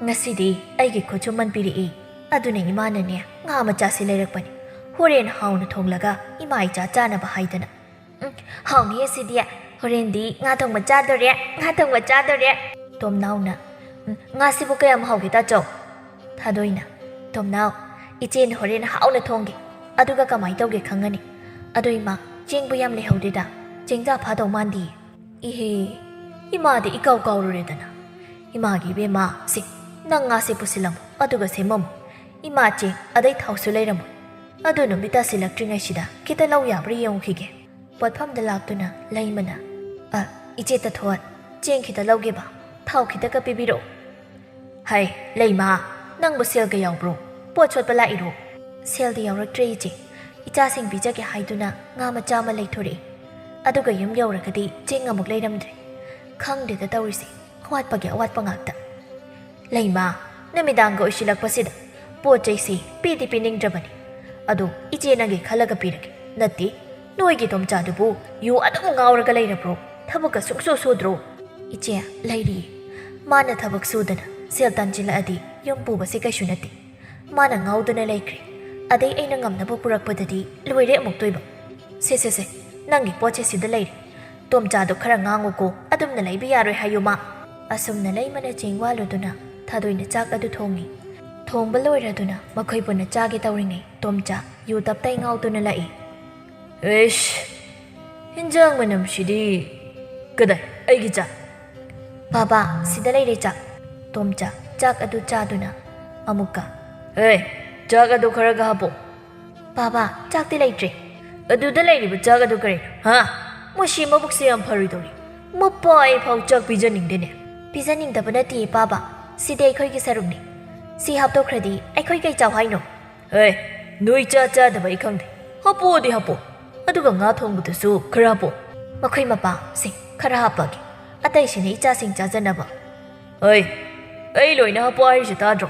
"ꯉꯁꯤꯗꯤ ꯑꯩꯒꯤ ꯈꯨꯠꯁꯨꯃꯟ ꯄꯤꯔꯛꯏ꯫ ꯑꯗꯨꯅ ꯏꯃꯥꯅꯅꯦ ꯉꯥ ꯃꯆꯥꯁꯤ ꯂꯩꯔꯛꯄꯅꯦ꯫ ꯍꯣꯔꯦꯟ ꯍꯥꯎꯅ ꯊꯣꯡꯂꯒ ꯏꯃꯥ ꯏꯆꯥ ꯆꯥꯅꯕ ꯍꯥꯏꯗꯅ꯫" "ꯎꯝ, ꯍꯥꯎꯅꯤꯌꯦ ꯁꯤꯗꯤ꯫ ꯍꯣꯔꯦꯟꯗꯤ ꯉꯥ ꯊꯣꯡꯕ ꯆꯥꯗꯣꯔꯦ, ꯉꯥ ꯊꯣꯡꯕ ꯆꯥꯗꯣꯔꯦ꯫" ꯇꯣꯝꯅꯥꯎꯅ, "ꯎꯝ, ꯉꯥꯁꯤꯕꯨ ꯀꯌꯥꯝ ꯍꯥꯎꯒꯦ ꯇꯥꯆꯧ?" ꯊꯥꯗꯣꯏꯅ, "ꯇꯣꯝꯅꯥꯎ, ꯏꯆꯦꯅ ꯍꯣꯔꯦꯟ ꯍꯥꯎꯅ ꯊꯣꯡꯒꯦ꯫ ꯑꯗꯨꯒ ꯀꯃꯥꯏ ꯇꯧꯒꯦ ꯈꯪꯉꯅꯤ꯫ ꯑꯗꯣ ꯏꯃꯥ, ꯆꯦꯡꯕꯨ ꯌꯥꯝ ꯂꯩꯍꯧꯗꯦꯗ꯫ ꯆꯦꯡꯖꯥ ꯐꯥꯗꯧ ꯃꯥꯟꯗꯤꯌꯦ꯫" "ꯏꯍꯦ, ꯏꯃꯥꯗꯤ ꯏꯀꯥꯎ ꯀꯥꯎꯔꯨꯔꯦꯗꯅ꯫ ꯏꯃꯥꯒꯤ ꯏꯕꯦꯝꯃ, ꯁꯤ, ꯅꯪ ꯉꯥꯁꯦ ꯄꯨꯁꯤꯜꯂꯝꯃꯨ, ꯑꯗꯨꯒ ꯁꯦꯝꯃꯝꯃꯨ꯫ ꯏꯃꯥ ꯆꯦꯡ, ꯑꯗꯩ ꯊꯥꯎꯁꯨ ꯂꯩꯔꯝꯃꯣꯏ꯫ ꯑꯗꯨ ꯅꯨꯃꯤꯠ ꯇꯥꯁꯤꯜꯂꯛꯇ꯭ꯔꯤꯉꯩꯁꯤꯗ ꯈꯤꯇ ꯂꯧ ꯌꯥꯕ꯭ꯔꯥ ꯌꯦꯡꯉꯨꯈꯤꯒꯦ꯫" ꯄꯣꯠꯐꯝꯗ ꯂꯥꯛꯇꯨꯅ ꯂꯩꯃꯅ, "ꯑ, ꯏꯆꯦ ꯇꯊꯣꯟ, ꯆꯦꯡ ꯈꯤꯇ ꯂꯧꯒꯦꯕ, ꯊꯥꯎ ꯈꯤꯇꯒ ꯄꯤꯕꯤꯔꯛꯑꯣ꯫" "ꯍꯩ, ꯂꯩꯃ, ꯅꯪꯕꯨ ꯁꯦꯜꯒ ꯌꯥꯎꯕ꯭ꯔꯣ? ꯄꯣꯠ ꯁꯣꯠꯄ ꯂꯥꯛꯏꯔꯣ?" "ꯁꯦꯜꯗꯤ ꯌꯥꯎꯔꯛꯇ꯭ꯔꯦ ꯏꯆꯦ꯫ ꯏꯆꯥꯁꯤꯡ ꯄꯤꯖꯒꯦ ꯍꯥꯏꯗꯨꯅ ꯉꯥ ꯃꯆꯥ ꯑꯃ ꯂꯩꯊꯣꯔꯛꯏ꯫ ꯑꯗꯨꯒ ꯌꯨꯝ ꯌꯧꯔꯒꯗꯤ ꯆꯦꯡ ꯑꯃꯨꯛ ꯂꯩꯔꯝꯗ꯭ꯔꯦ꯫ ꯈꯪꯗꯦꯗ ꯇꯧꯔꯤꯁꯦ, ꯑꯋꯥꯠꯄꯒꯤ ꯑꯋꯥꯠꯄ ꯉꯥꯛꯇ꯫ ꯂꯩꯃ, ꯅꯨꯃꯤꯗꯥꯡꯒ ꯑꯣꯏꯁꯤꯜꯂꯛꯄꯁꯤꯗ ꯄꯣꯠ ꯆꯩꯁꯤ ꯄꯤꯗꯤ ꯄꯤꯅꯤꯡꯗ꯭ꯔꯕꯅꯤ꯫ ꯑꯗꯨ ꯏꯆꯦ ꯅꯪꯒꯤ ꯈꯜꯂꯒ ꯄꯤꯔꯒꯦ꯫ ꯅꯠꯇꯦ, ꯅꯣꯏꯒꯤ ꯇꯣꯝꯆꯥꯗꯨꯕꯨ ꯌꯨ ꯑꯗꯨꯝ ꯉꯥꯎꯔꯒ ꯂꯩꯔꯕ꯭ꯔꯣ? ꯊꯕꯛꯀ ꯁꯨꯡꯁꯨ ꯁꯨꯗ꯭ꯔꯣ? ꯏꯆꯦ, ꯂꯩꯔꯤꯌꯦ꯫ ꯃꯥꯅ ꯊꯕꯛ ꯁꯨꯗꯅ ꯁꯦꯜ ꯇꯥꯟꯁꯤꯜꯂꯛꯑꯗꯤ ꯌꯨꯝ ꯄꯨꯕꯁꯦ ꯀꯩꯁꯨ ꯅꯠꯇꯦ꯫ ꯃꯥꯅ ꯉꯥꯎꯗꯨꯅ ꯂꯩꯈ꯭ꯔꯦ꯫ ꯑꯗꯩ ꯑꯩꯅ ꯉꯝꯅꯕ ꯄꯨꯔꯛꯄꯗꯗꯤ ꯂꯣꯏꯔꯦ ꯑꯃꯨꯛꯇꯣꯏꯕ꯫ ꯁꯦ, ꯁꯦ, ꯁꯦ, ꯅꯪꯒꯤ ꯄꯣꯠꯁꯦ ꯁꯤꯗ ꯂꯩꯔꯦ꯫ ꯇꯣꯝꯆꯥꯗꯣ ꯈꯔ ꯉꯥꯡꯉꯨꯀꯣ, ꯑꯗꯨꯝꯅ ꯂꯩꯕ ꯌꯥꯔꯣꯏ ꯍꯥꯏꯌꯨ ꯃꯥ꯫ ꯑꯁꯨꯝꯅ ꯂꯩꯃꯅ ꯆꯦꯡ ꯋꯥꯜꯂꯨꯗꯨꯅ ꯊꯥꯗꯣꯏꯅ ꯆꯥꯛ ꯑꯗꯨ ꯊꯣꯡꯉꯤ꯫ ꯊꯣꯡꯕ ꯂꯣꯏꯔꯗꯨꯅ ꯃꯈꯣꯏ ꯄꯨꯟꯅ ꯆꯥꯒꯦ ꯇꯧꯔꯤꯉꯩ ꯇꯣꯝꯆꯥ ꯌꯨ ꯇꯞꯇꯥꯏ ꯉꯥꯎꯗꯨꯅ ꯂꯥꯛꯏ꯫ "ꯏꯁ! ꯍꯤꯟꯖꯥꯡ ꯃꯅꯝꯁꯤꯗꯤ! ꯀꯗꯥꯏ? ꯑꯩꯒꯤ ꯆꯥꯛ!" "ꯕꯥꯕꯥ, ꯁꯤꯗ ꯂꯩꯔꯦ ꯆꯥꯛ꯫" ꯇꯣꯝꯆꯥ ꯆꯥꯛ ꯑꯗꯨ ꯆꯥꯗꯨꯅ ꯑꯃꯨꯛꯀ, "ꯑꯦ, ꯆꯥꯛ ꯑꯗꯨ ꯈꯔꯒ ꯍꯥꯞꯄꯣ꯫" "ꯕꯥꯕꯥ, ꯆꯥꯛꯇꯤ ꯂꯩꯇ꯭ꯔꯦ꯫" "ꯑꯗꯨꯗ ꯂꯩꯔꯤꯕ ꯆꯥꯛ ꯑꯗꯨ ꯀꯔꯤꯅꯣ? ꯍꯥ? ꯃꯁꯤ ꯃꯕꯨꯛꯁꯦ ꯌꯥꯝ ꯐꯔꯣꯏꯗꯧꯔꯤ꯫ ꯃꯄꯥ ꯑꯩ ꯐꯥꯎ ꯆꯥꯛ ꯄꯤꯖꯅꯤꯡꯗꯦꯅꯦ꯫" "ꯄꯤꯖꯅꯤꯡꯗꯕ ꯅꯠꯇꯦ ꯄꯥꯕ, ꯁꯤꯗꯤ ꯑꯩꯈꯣꯏꯒꯤ ꯁꯔꯨꯛꯅꯤ꯫ ꯁꯤ ꯍꯥꯞꯇꯣꯛꯈ꯭ꯔꯗꯤ ꯑꯩꯈꯣꯏ ꯀꯩ ꯆꯥꯎ ꯍꯥꯏꯅꯣ?" "ꯑꯦ, ꯅꯣꯏ ꯆꯥ ꯆꯥꯗꯕ ꯑꯩ ꯈꯪꯗꯦ꯫ ꯍꯥꯞꯄꯣꯗꯤ ꯍꯥꯞꯄꯣ꯫ ꯑꯗꯨꯒ ꯉꯥ ꯊꯣꯡꯕꯗꯨꯁꯨ ꯈꯔ ꯍꯥꯞꯄꯣ꯫" "ꯃꯈꯣꯏ ꯃꯄꯥ, ꯁꯦ, ꯈꯔ ꯍꯥꯞꯄꯒꯦ꯫ ꯑꯇꯩꯁꯤꯅ ꯏꯆꯥꯁꯤꯡ ꯆꯥꯖꯅꯕ꯫" "ꯑꯩ, ꯑꯩ ꯂꯣꯏꯅ ꯍꯥꯞꯄꯣ ꯍꯥꯏꯔꯤꯁꯦ ꯇꯥꯗ꯭ꯔꯣ?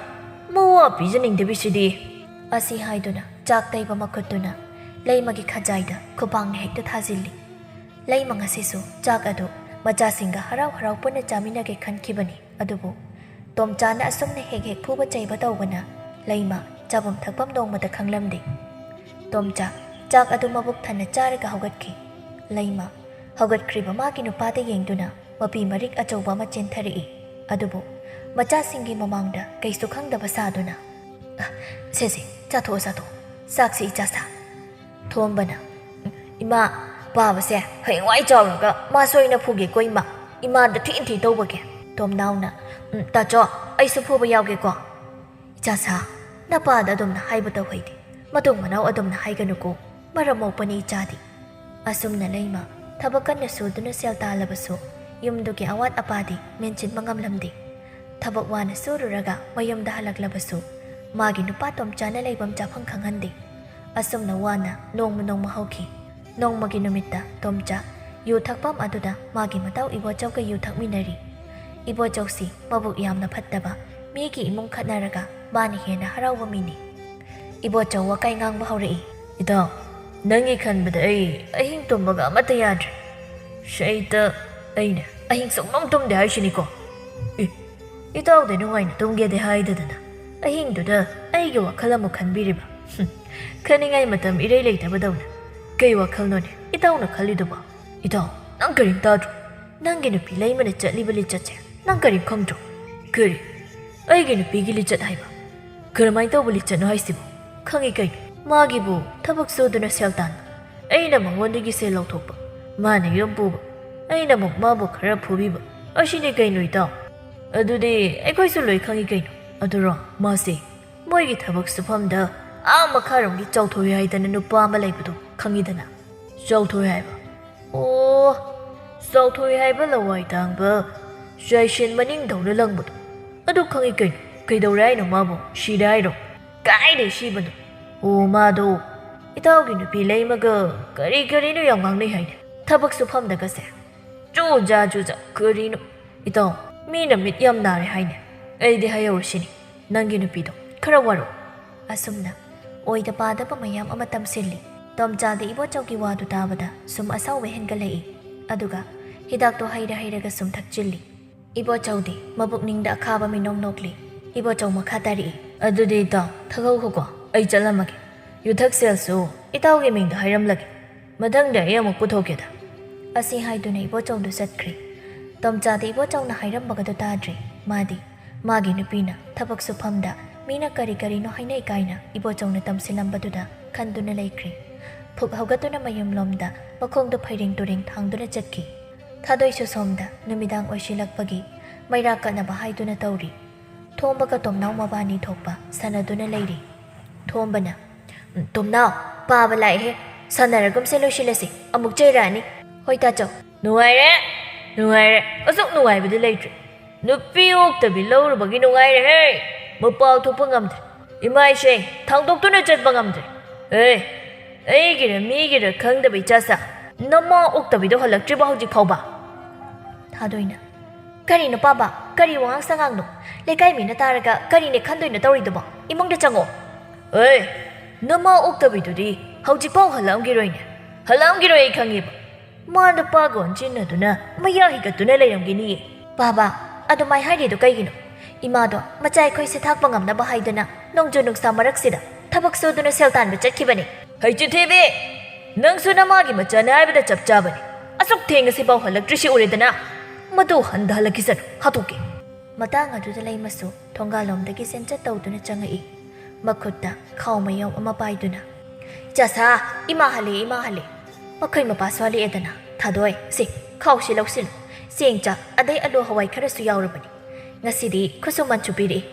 ꯃꯋꯥ ꯄꯤꯖꯅꯤꯡꯗꯕꯤꯁꯤꯗꯤ꯫" ꯑꯁꯤ ꯍꯥꯏꯗꯨꯅ ꯆꯥꯛ ꯇꯩꯕ ꯃꯈꯨꯠꯇꯨꯅ ꯂꯩꯃꯒꯤ ꯈꯖꯥꯏꯗ ꯈꯨꯕꯥꯡꯅ ꯍꯦꯛꯇ ꯊꯥꯖꯤꯜꯂꯤ꯫ ꯂꯩꯃ ꯉꯁꯤꯁꯨ ꯆꯥꯛ ꯑꯗꯨ ꯃꯆꯥꯁꯤꯡꯒ ꯍꯔꯥꯎ ꯍꯔꯥꯎ ꯄꯨꯟꯅ ꯆꯥꯃꯤꯟꯅꯒꯦ ꯈꯟꯈꯤꯕꯅꯤ꯫ ꯑꯗꯨꯕꯨ ꯇꯣꯝꯆꯥꯅ ꯑꯁꯨꯝꯅ ꯍꯦꯛ ꯍꯦꯛ ꯐꯨꯕ ꯆꯩꯕ ꯇꯧꯕꯅ ꯂꯩꯃ ꯆꯥꯐꯝ ꯊꯛꯐꯝ ꯅꯣꯡꯃꯇ ꯈꯪꯂꯝꯗꯦ꯫ ꯇꯣꯝꯆꯥ ꯆꯥꯛ ꯑꯗꯨ ꯃꯕꯨꯛ ꯊꯟꯅ ꯆꯥꯔꯒ ꯍꯧꯒꯠꯈꯤ꯫ ꯂꯩꯃ ꯍꯧꯒꯠꯈ꯭ꯔꯤꯕ ꯃꯥꯒꯤ ꯅꯨꯄꯥꯗ ꯌꯦꯡꯗꯨꯅ ꯃꯄꯤ ꯃꯔꯤꯛ ꯑꯆꯧꯕ ꯑꯃ ꯆꯦꯟꯊꯔꯛꯏ꯫ ꯑꯗꯨꯕꯨ ꯃꯆꯥꯁꯤꯡꯒꯤ ꯃꯃꯥꯡꯗ ꯀꯩꯁꯨ ꯈꯪꯗꯕ ꯁꯥꯗꯨꯅ, "ꯑ, ꯁꯦ, ꯁꯦ, ꯆꯥꯊꯣꯛꯑꯣ, ꯆꯥꯊꯣꯛꯑꯣ꯫ ꯆꯥꯛꯁꯤ ꯏꯆꯥ ꯁꯥ꯫" ꯊꯣꯝꯕꯅ, "ꯏꯃꯥ, ꯄꯥꯕꯁꯦ ꯍꯌꯦꯡꯋꯥꯏ ꯆꯥꯎꯔꯒ ꯃꯥꯁꯨ ꯑꯩꯅ ꯐꯨꯒꯦꯀꯣ ꯏꯃꯥ꯫ ꯏꯃꯥꯗ ꯊꯤ ꯊꯤ ꯇꯧꯕꯒꯦ꯫" ꯇꯣꯝꯅꯥꯎꯅ, "ꯎꯝ, ꯇꯥꯆꯧ, ꯑꯩꯁꯨ ꯐꯨꯕ ꯌꯥꯎꯒꯦꯀꯣ꯫" "ꯏꯆꯥ ꯁꯥ, ꯅꯄꯥꯗ ꯑꯗꯨꯝꯅ ꯍꯥꯏꯕ ꯇꯧꯍꯩꯗꯦ꯫ ꯃꯇꯨꯡ ꯃꯅꯥꯎ ꯑꯗꯨꯝꯅ ꯍꯥꯏꯒꯅꯨꯀꯣ꯫ ꯃꯔꯝ ꯃꯣꯛꯄꯅꯤ ꯏꯆꯥꯗꯤ꯫" ꯑꯁꯨꯝꯅ ꯂꯩꯃ ꯊꯕꯛ ꯀꯟꯅ ꯁꯨꯗꯨꯅ ꯁꯦꯜ ꯇꯥꯜꯂꯕꯁꯨ ꯌꯨꯝꯗꯨꯒꯤ ꯑꯋꯥꯠ ꯑꯄꯥꯗꯤ ꯃꯦꯟꯁꯤꯟꯕ ꯉꯝꯂꯝꯗꯦ꯫ ꯊꯕꯛ ꯋꯥꯅ ꯁꯨꯔꯨꯔꯒ ꯃꯌꯨꯝꯗ ꯍꯜꯂꯛꯂꯕꯁꯨ ꯃꯥꯒꯤ ꯅꯨꯄꯥ ꯇꯣꯝꯆꯥꯅ ꯂꯩꯐꯝ ꯆꯥꯐꯝ ꯈꯪꯍꯟꯗꯦ꯫ ꯑꯁꯨꯝꯅ ꯋꯥꯅ ꯅꯣꯡꯃ ꯅꯣꯡꯃ ꯍꯧꯈꯤ꯫ ꯅꯣꯡꯃꯒꯤ ꯅꯨꯃꯤꯠꯇ ꯇꯣꯝꯆꯥ ꯌꯨ ꯊꯛꯐꯝ ꯑꯗꯨꯗ ꯃꯥꯒꯤ ꯃꯇꯥꯎ ꯏꯕꯣꯆꯧꯒ ꯌꯨ ꯊꯛꯃꯤꯟꯅꯔꯤ꯫ ꯏꯕꯣꯆꯧꯁꯤ ꯃꯕꯨꯛ ꯌꯥꯝꯅ ꯐꯠꯇꯕ, ꯃꯤꯒꯤ ꯏꯃꯨꯡ ꯈꯠꯅꯔꯒ ꯃꯥꯅ ꯍꯦꯟꯅ ꯍꯔꯥꯎꯕ ꯃꯤꯅꯤ꯫ ꯏꯕꯣꯆꯧ ꯋꯥꯀꯥꯏ ꯉꯥꯡꯕ ꯍꯧꯔꯛꯏ꯫ "ꯏꯇꯥꯎ, ꯅꯪꯒꯤ ꯈꯟꯕꯗ ꯑꯩ ꯑꯍꯤꯡ ꯇꯨꯝꯕꯒ ꯑꯃꯠꯇ ꯌꯥꯗ꯭ꯔꯦ꯫ ꯁꯩꯇ ꯑꯩꯅ ꯑꯍꯤꯡ ꯁꯨꯡꯇꯨꯝ ꯇꯨꯝꯗꯦ ꯍꯥꯏꯁꯤꯅꯤꯀꯣ꯫ ꯑꯦ, ꯏꯇꯥꯎꯗ ꯅꯨꯡꯉꯥꯏꯅ ꯇꯨꯝꯒꯦꯗꯤ ꯍꯥꯏꯗꯗꯅ ꯑꯍꯤꯡꯗꯨꯗ ꯑꯩꯒꯤ ꯋꯥꯈꯜ ꯑꯃꯨꯛ ꯈꯟꯕꯤꯔꯤꯕ? ꯍꯨꯝ, ꯈꯟꯅꯤꯡꯉꯥꯏ ꯃꯇꯝ ꯏꯔꯩ ꯂꯩꯇꯕꯗꯧꯅ꯫ ꯀꯩ ꯋꯥꯈꯜꯅꯣꯅꯦ ꯏꯇꯥꯎꯅ ꯈꯜꯂꯤꯗꯨꯕꯣ? ꯏꯇꯥꯎ, ꯅꯪ ꯀꯔꯤꯝ ꯇꯥꯗ꯭ꯔꯣ? ꯅꯪꯒꯤ ꯅꯨꯄꯤ ꯂꯩꯃꯅ ꯆꯠꯂꯤꯕ ꯂꯤꯆꯠꯁꯦ ꯅꯪ ꯀꯔꯤꯝ ꯈꯪꯗ꯭ꯔꯣ?" "ꯀꯔꯤ? ꯑꯩꯒꯤ ꯅꯨꯄꯤꯒꯤ ꯂꯤꯆꯠ ꯍꯥꯏꯕ? ꯀꯔꯝꯍꯥꯏꯅ ꯇꯧꯕ ꯂꯤꯆꯠꯅꯣ ꯍꯥꯏꯁꯤꯕꯣ? ꯈꯪꯉꯤ ꯀꯩꯅꯣ, ꯃꯥꯒꯤꯕꯨ ꯊꯕꯛ ꯁꯨꯗꯨꯅ ꯁꯦꯜ ꯇꯥꯟꯕ, ꯑꯩꯅ ꯃꯉꯣꯟꯗꯒꯤ ꯁꯦꯜ ꯂꯧꯊꯣꯛꯄ, ꯃꯥꯅ ꯌꯨꯝ ꯄꯨꯕ, ꯑꯩꯅ ꯑꯃꯨꯛ ꯃꯥꯕꯨ ꯈꯔ ꯐꯨꯕꯤꯕ, ꯑꯁꯤꯅꯤ ꯀꯩꯅꯣ ꯏꯇꯥꯎ꯫ ꯑꯗꯨꯗꯤ ꯑꯩꯈꯣꯏꯁꯨ ꯂꯣꯏ ꯈꯪꯉꯤ ꯀꯩꯅꯣ꯫ ꯑꯗꯨꯔꯣ ꯃꯥꯁꯦ ꯃꯣꯏꯒꯤ ꯊꯕꯛ ꯁꯨꯐꯝꯗ ꯑꯥ ꯃꯈꯥꯔꯣꯝꯒꯤ ꯆꯥꯎꯊꯣꯏ ꯍꯥꯏꯗꯅ ꯅꯨꯄꯥ ꯑꯃ ꯂꯩꯕꯗꯣ ꯈꯪꯉꯤꯗꯅ?" "ꯆꯥꯎꯊꯣꯏ ꯍꯥꯏꯕ? ꯑꯣ, ꯆꯥꯎꯊꯣꯏ ꯍꯥꯏꯕ ꯂꯋꯥꯏ ꯇꯥꯡꯕ ꯆꯥꯏꯁꯦꯟ ꯃꯅꯤꯡꯗꯧꯅ ꯂꯪꯕꯗꯣ꯫ ꯑꯗꯨ ꯈꯪꯉꯤ ꯀꯩꯅꯣ꯫ ꯀꯩꯗꯧꯔꯦ ꯍꯥꯏꯅꯣ ꯃꯥꯕꯨ? ꯁꯤꯔꯦ ꯍꯥꯏꯔꯣ? ꯀꯥꯏꯗꯩ ꯁꯤꯕꯅꯣ? ꯑꯣ, ꯃꯥꯗꯣ ꯏꯇꯥꯎꯒꯤ ꯅꯨꯄꯤ ꯂꯩꯃꯒ ꯀꯔꯤ ꯀꯔꯤꯅꯣ ꯌꯥꯝ ꯉꯥꯡꯅꯩ ꯍꯥꯏꯅꯦ ꯊꯕꯛ ꯁꯨꯐꯝꯗꯒꯁꯦ꯫ ꯆꯨꯖꯥ ꯆꯨꯖꯥ ꯀꯔꯤꯅꯣ? ꯏꯇꯥꯎ, ꯃꯤꯅ ꯃꯤꯠ ꯌꯥꯝ ꯅꯥꯔꯦ ꯍꯥꯏꯅꯦ꯫ ꯑꯩꯗꯤ ꯍꯥꯏꯍꯧꯔꯁꯤꯅꯤ, ꯅꯪꯒꯤ ꯅꯨꯄꯤꯗꯣ ꯈꯔ ꯋꯥꯔꯣ꯫" ꯑꯁꯨꯝꯅ ꯑꯣꯏꯗ ꯄꯥꯗꯕ ꯃꯌꯥꯝ ꯑꯃ ꯇꯝꯁꯤꯜꯂꯤ꯫ ꯇꯣꯝꯆꯥꯗꯤ ꯏꯕꯣꯆꯧꯒꯤ ꯋꯥꯗꯨ ꯇꯥꯕꯗ ꯁꯨꯝ ꯑꯁꯥꯎꯕ ꯍꯦꯟꯒꯠꯂꯛꯏ꯫ ꯑꯗꯨꯒ ꯍꯤꯗꯥꯛꯇꯣ ꯍꯩꯔ ꯍꯩꯔꯒ ꯁꯨꯝ ꯊꯛꯆꯤꯜꯂꯤ꯫ ꯏꯕꯣꯆꯧꯗꯤ ꯃꯕꯨꯛꯅꯤꯡꯗ ꯑꯈꯥꯕ ꯃꯤꯅꯣꯛ ꯅꯣꯛꯂꯤ꯫ ꯏꯕꯣꯆꯧ ꯃꯈꯥ ꯇꯥꯔꯛꯏ꯫ "ꯑꯗꯨꯗꯤ ꯏꯇꯥꯎ, ꯊꯛꯍꯧꯈꯣꯀꯣ, ꯑꯩ ꯆꯠꯂꯝꯃꯒꯦ꯫ ꯌꯨꯊꯛ ꯁꯦꯜꯁꯨ ꯏꯇꯥꯎꯒꯤ ꯃꯤꯡꯗ ꯍꯥꯏꯔꯝꯂꯒꯦ꯫ ꯃꯊꯪꯗ ꯑꯩ ꯑꯃꯨꯛ ꯄꯨꯊꯣꯛꯀꯦꯗ꯫" ꯑꯁꯤ ꯍꯥꯏꯗꯨꯅ ꯏꯕꯣꯆꯧꯗꯨ ꯆꯠꯈ꯭ꯔꯦ꯫ ꯇꯣꯝꯆꯥꯗꯤ ꯏꯕꯣꯆꯧꯅ ꯍꯥꯏꯔꯝꯕꯒꯗꯨ ꯇꯥꯗ꯭ꯔꯦ꯫ ꯃꯥꯗꯤ ꯃꯥꯒꯤ ꯅꯨꯄꯤꯅ ꯊꯕꯛ ꯁꯨꯐꯝꯗ ꯃꯤꯅ ꯀꯔꯤ ꯀꯔꯤꯅꯣ ꯍꯥꯏꯅꯩ ꯀꯥꯏꯅ ꯏꯕꯣꯆꯧꯅ ꯇꯝꯁꯤꯜꯂꯝꯕꯗꯨꯗ ꯈꯟꯗꯨꯅ ꯂꯩꯈ꯭ꯔꯦ꯫ ꯐꯨꯛ ꯍꯧꯒꯠꯇꯨꯅ ꯃꯌꯨꯝꯂꯣꯝꯗ ꯃꯈꯣꯡꯗꯨ ꯐꯩꯔꯦꯡ ꯇꯨꯔꯦꯡ ꯊꯥꯡꯗꯨꯅ ꯆꯠꯈꯤ꯫ ꯊꯥꯗꯣꯏꯁꯨ ꯁꯣꯝꯗ ꯅꯨꯃꯤꯗꯥꯡ ꯑꯣꯏꯁꯤꯜꯂꯛꯄꯒꯤ ꯃꯩꯔꯥ ꯀꯠꯅꯕ ꯍꯥꯏꯗꯨꯅ ꯇꯧꯔꯤ꯫ ꯊꯣꯝꯕꯒ ꯇꯣꯝꯅꯥꯎ ꯃꯕꯥꯅꯤ ꯊꯣꯛꯄ ꯁꯥꯟꯅꯗꯨꯅ ꯂꯩꯔꯤ꯫ ꯊꯣꯝꯕꯅ, "ꯎꯝ, ꯇꯣꯝꯅꯥꯎ, ꯄꯥꯕ ꯂꯥꯛꯑꯦꯍꯦ꯫ ꯁꯥꯟꯅꯔꯒꯨꯝꯁꯦ, ꯂꯣꯏꯁꯤꯜꯂꯁꯤ꯫ ꯑꯃꯨꯛ ꯆꯩꯔꯛꯑꯅꯤ꯫" "ꯍꯣꯏ ꯇꯥꯆꯧ꯫" "ꯅꯨꯡꯉꯥꯏꯔꯦ, ꯅꯨꯡꯉꯥꯏꯔꯦ꯫ ꯑꯁꯨꯛ ꯅꯨꯡꯉꯥꯏꯕꯗꯤ ꯂꯩꯇ꯭ꯔꯦ꯫ ꯅꯨꯄꯤ ꯑꯣꯛꯇꯕꯤ ꯂꯧꯔꯨꯕꯒꯤ ꯅꯨꯡꯉꯥꯏꯔꯦꯍꯦ꯫ ꯃꯄꯥꯜ ꯊꯣꯛꯄ ꯉꯝꯗ꯭ꯔꯦ꯫ ꯏꯃꯥ ꯏꯆꯦ ꯊꯥꯡꯗꯣꯛꯇꯨꯅ ꯆꯠꯄ ꯉꯝꯗ꯭ꯔꯦ꯫ ꯑꯦ, ꯑꯩꯒꯤꯔ ꯃꯤꯒꯤꯔ ꯈꯪꯗꯕ ꯏꯆꯥꯁꯥ꯫ ꯅꯃꯥ ꯑꯣꯛꯇꯕꯤꯗꯣ ꯍꯜꯂꯛꯇ꯭ꯔꯤꯕ ꯍꯧꯖꯤꯛ ꯐꯥꯎꯕ?" ꯊꯥꯗꯣꯏꯅ, ꯀꯔꯤꯅꯣ ꯄꯥꯕ? ꯀꯔꯤ ꯋꯥꯉꯥꯡ ꯁꯉꯥꯡꯅꯣ? ꯂꯩꯀꯥꯏ ꯃꯤꯅ ꯇꯥꯔꯒ ꯀꯔꯤꯅꯦ ꯈꯟꯗꯣꯏꯅꯣ ꯇꯧꯔꯤꯗꯨꯕꯣ? ꯏꯃꯨꯡꯗ ꯆꯪꯉꯣ꯫ ꯑꯦ, ꯅꯃꯥ ꯑꯣꯛꯇꯕꯤꯗꯨꯗꯤ ꯍꯧꯖꯤꯛꯐꯥꯎ ꯍꯜꯂꯛꯑꯝꯈꯤꯔꯣꯏꯅꯦ꯫ ꯍꯜꯂꯛꯑꯝꯈꯤꯔꯣꯏ ꯑꯩ ꯈꯪꯉꯦꯕ꯫ ꯃꯥ ꯅꯨꯄꯥꯒ ꯑꯣꯟꯁꯤꯟꯅꯗꯨꯅ ꯃꯌꯥ ꯍꯤꯒꯠꯇꯨꯅ ꯂꯩꯔꯝꯒꯤꯅꯤꯌꯦ꯫ ꯄꯥꯕ, ꯑꯗꯨꯃꯥꯏ ꯍꯥꯏꯔꯤꯗꯣ ꯀꯩꯒꯤꯅꯣ? ꯏꯃꯥꯗꯣ ꯃꯆꯥ ꯑꯩꯈꯣꯏ ꯁꯦ ꯊꯥꯛꯄ ꯉꯝꯅꯕ ꯍꯥꯏꯗꯨꯅ ꯅꯣꯡꯖꯨ ꯅꯨꯡꯁꯥ ꯃꯔꯛꯁꯤꯗ ꯊꯕꯛ ꯁꯨꯗꯨꯅ ꯁꯦꯜ ꯇꯥꯟꯕ ꯆꯠꯈꯤꯕꯅꯦ꯫ ꯍꯩꯆꯤꯊꯤꯕꯤ! ꯅꯪꯁꯨ ꯅꯃꯥꯒꯤ ꯃꯆꯥꯅꯦ ꯍꯥꯏꯕꯗ ꯆꯞ ꯆꯥꯕꯅꯤ꯫ ꯑꯁꯨꯛ ꯊꯦꯡꯉꯁꯤꯐꯥꯎ ꯍꯜꯂꯛꯇ꯭ꯔꯤꯁꯤ ꯎꯔꯦꯗꯅ꯫ ꯃꯗꯨ ꯍꯟꯗ ꯍꯜꯂꯛꯈꯤꯁꯅꯨ, ꯍꯥꯠꯇꯣꯛꯀꯦ꯫ ꯃꯇꯥꯡ ꯑꯗꯨꯗ ꯂꯩꯃꯁꯨ ꯊꯣꯡꯒꯥꯜꯂꯣꯝꯗꯒꯤ ꯆꯦꯟꯆꯠ ꯇꯧꯗꯨꯅ ꯆꯪꯉꯛꯏ, ꯃꯈꯨꯠꯇ ꯈꯥꯎ ꯃꯌꯣꯝ ꯑꯃ ꯄꯥꯏꯗꯨꯅ꯫ "ꯏꯆꯥꯁꯥ, ꯏꯃꯥ ꯍꯜꯂꯦ, ꯏꯃꯥ ꯍꯜꯂꯦ꯫ ꯃꯈꯣꯏ ꯃꯄꯥꯁꯨ ꯍꯜꯂꯛꯑꯦꯗꯅ꯫ ꯊꯥꯗꯣꯏ, ꯁꯤ ꯈꯥꯎꯁꯤ ꯂꯧꯁꯤꯜꯂꯨ꯫ ꯆꯦꯡ, ꯆꯥꯛ, ꯑꯗꯩ ꯑꯂꯨ ꯍꯋꯥꯏ ꯈꯔꯁꯨ ꯌꯥꯎꯔꯕꯅꯤ꯫ ꯉꯁꯤꯗꯤ ꯈꯨꯠꯁꯨꯃꯟꯁꯨ ꯄꯤꯔꯛꯏ꯫"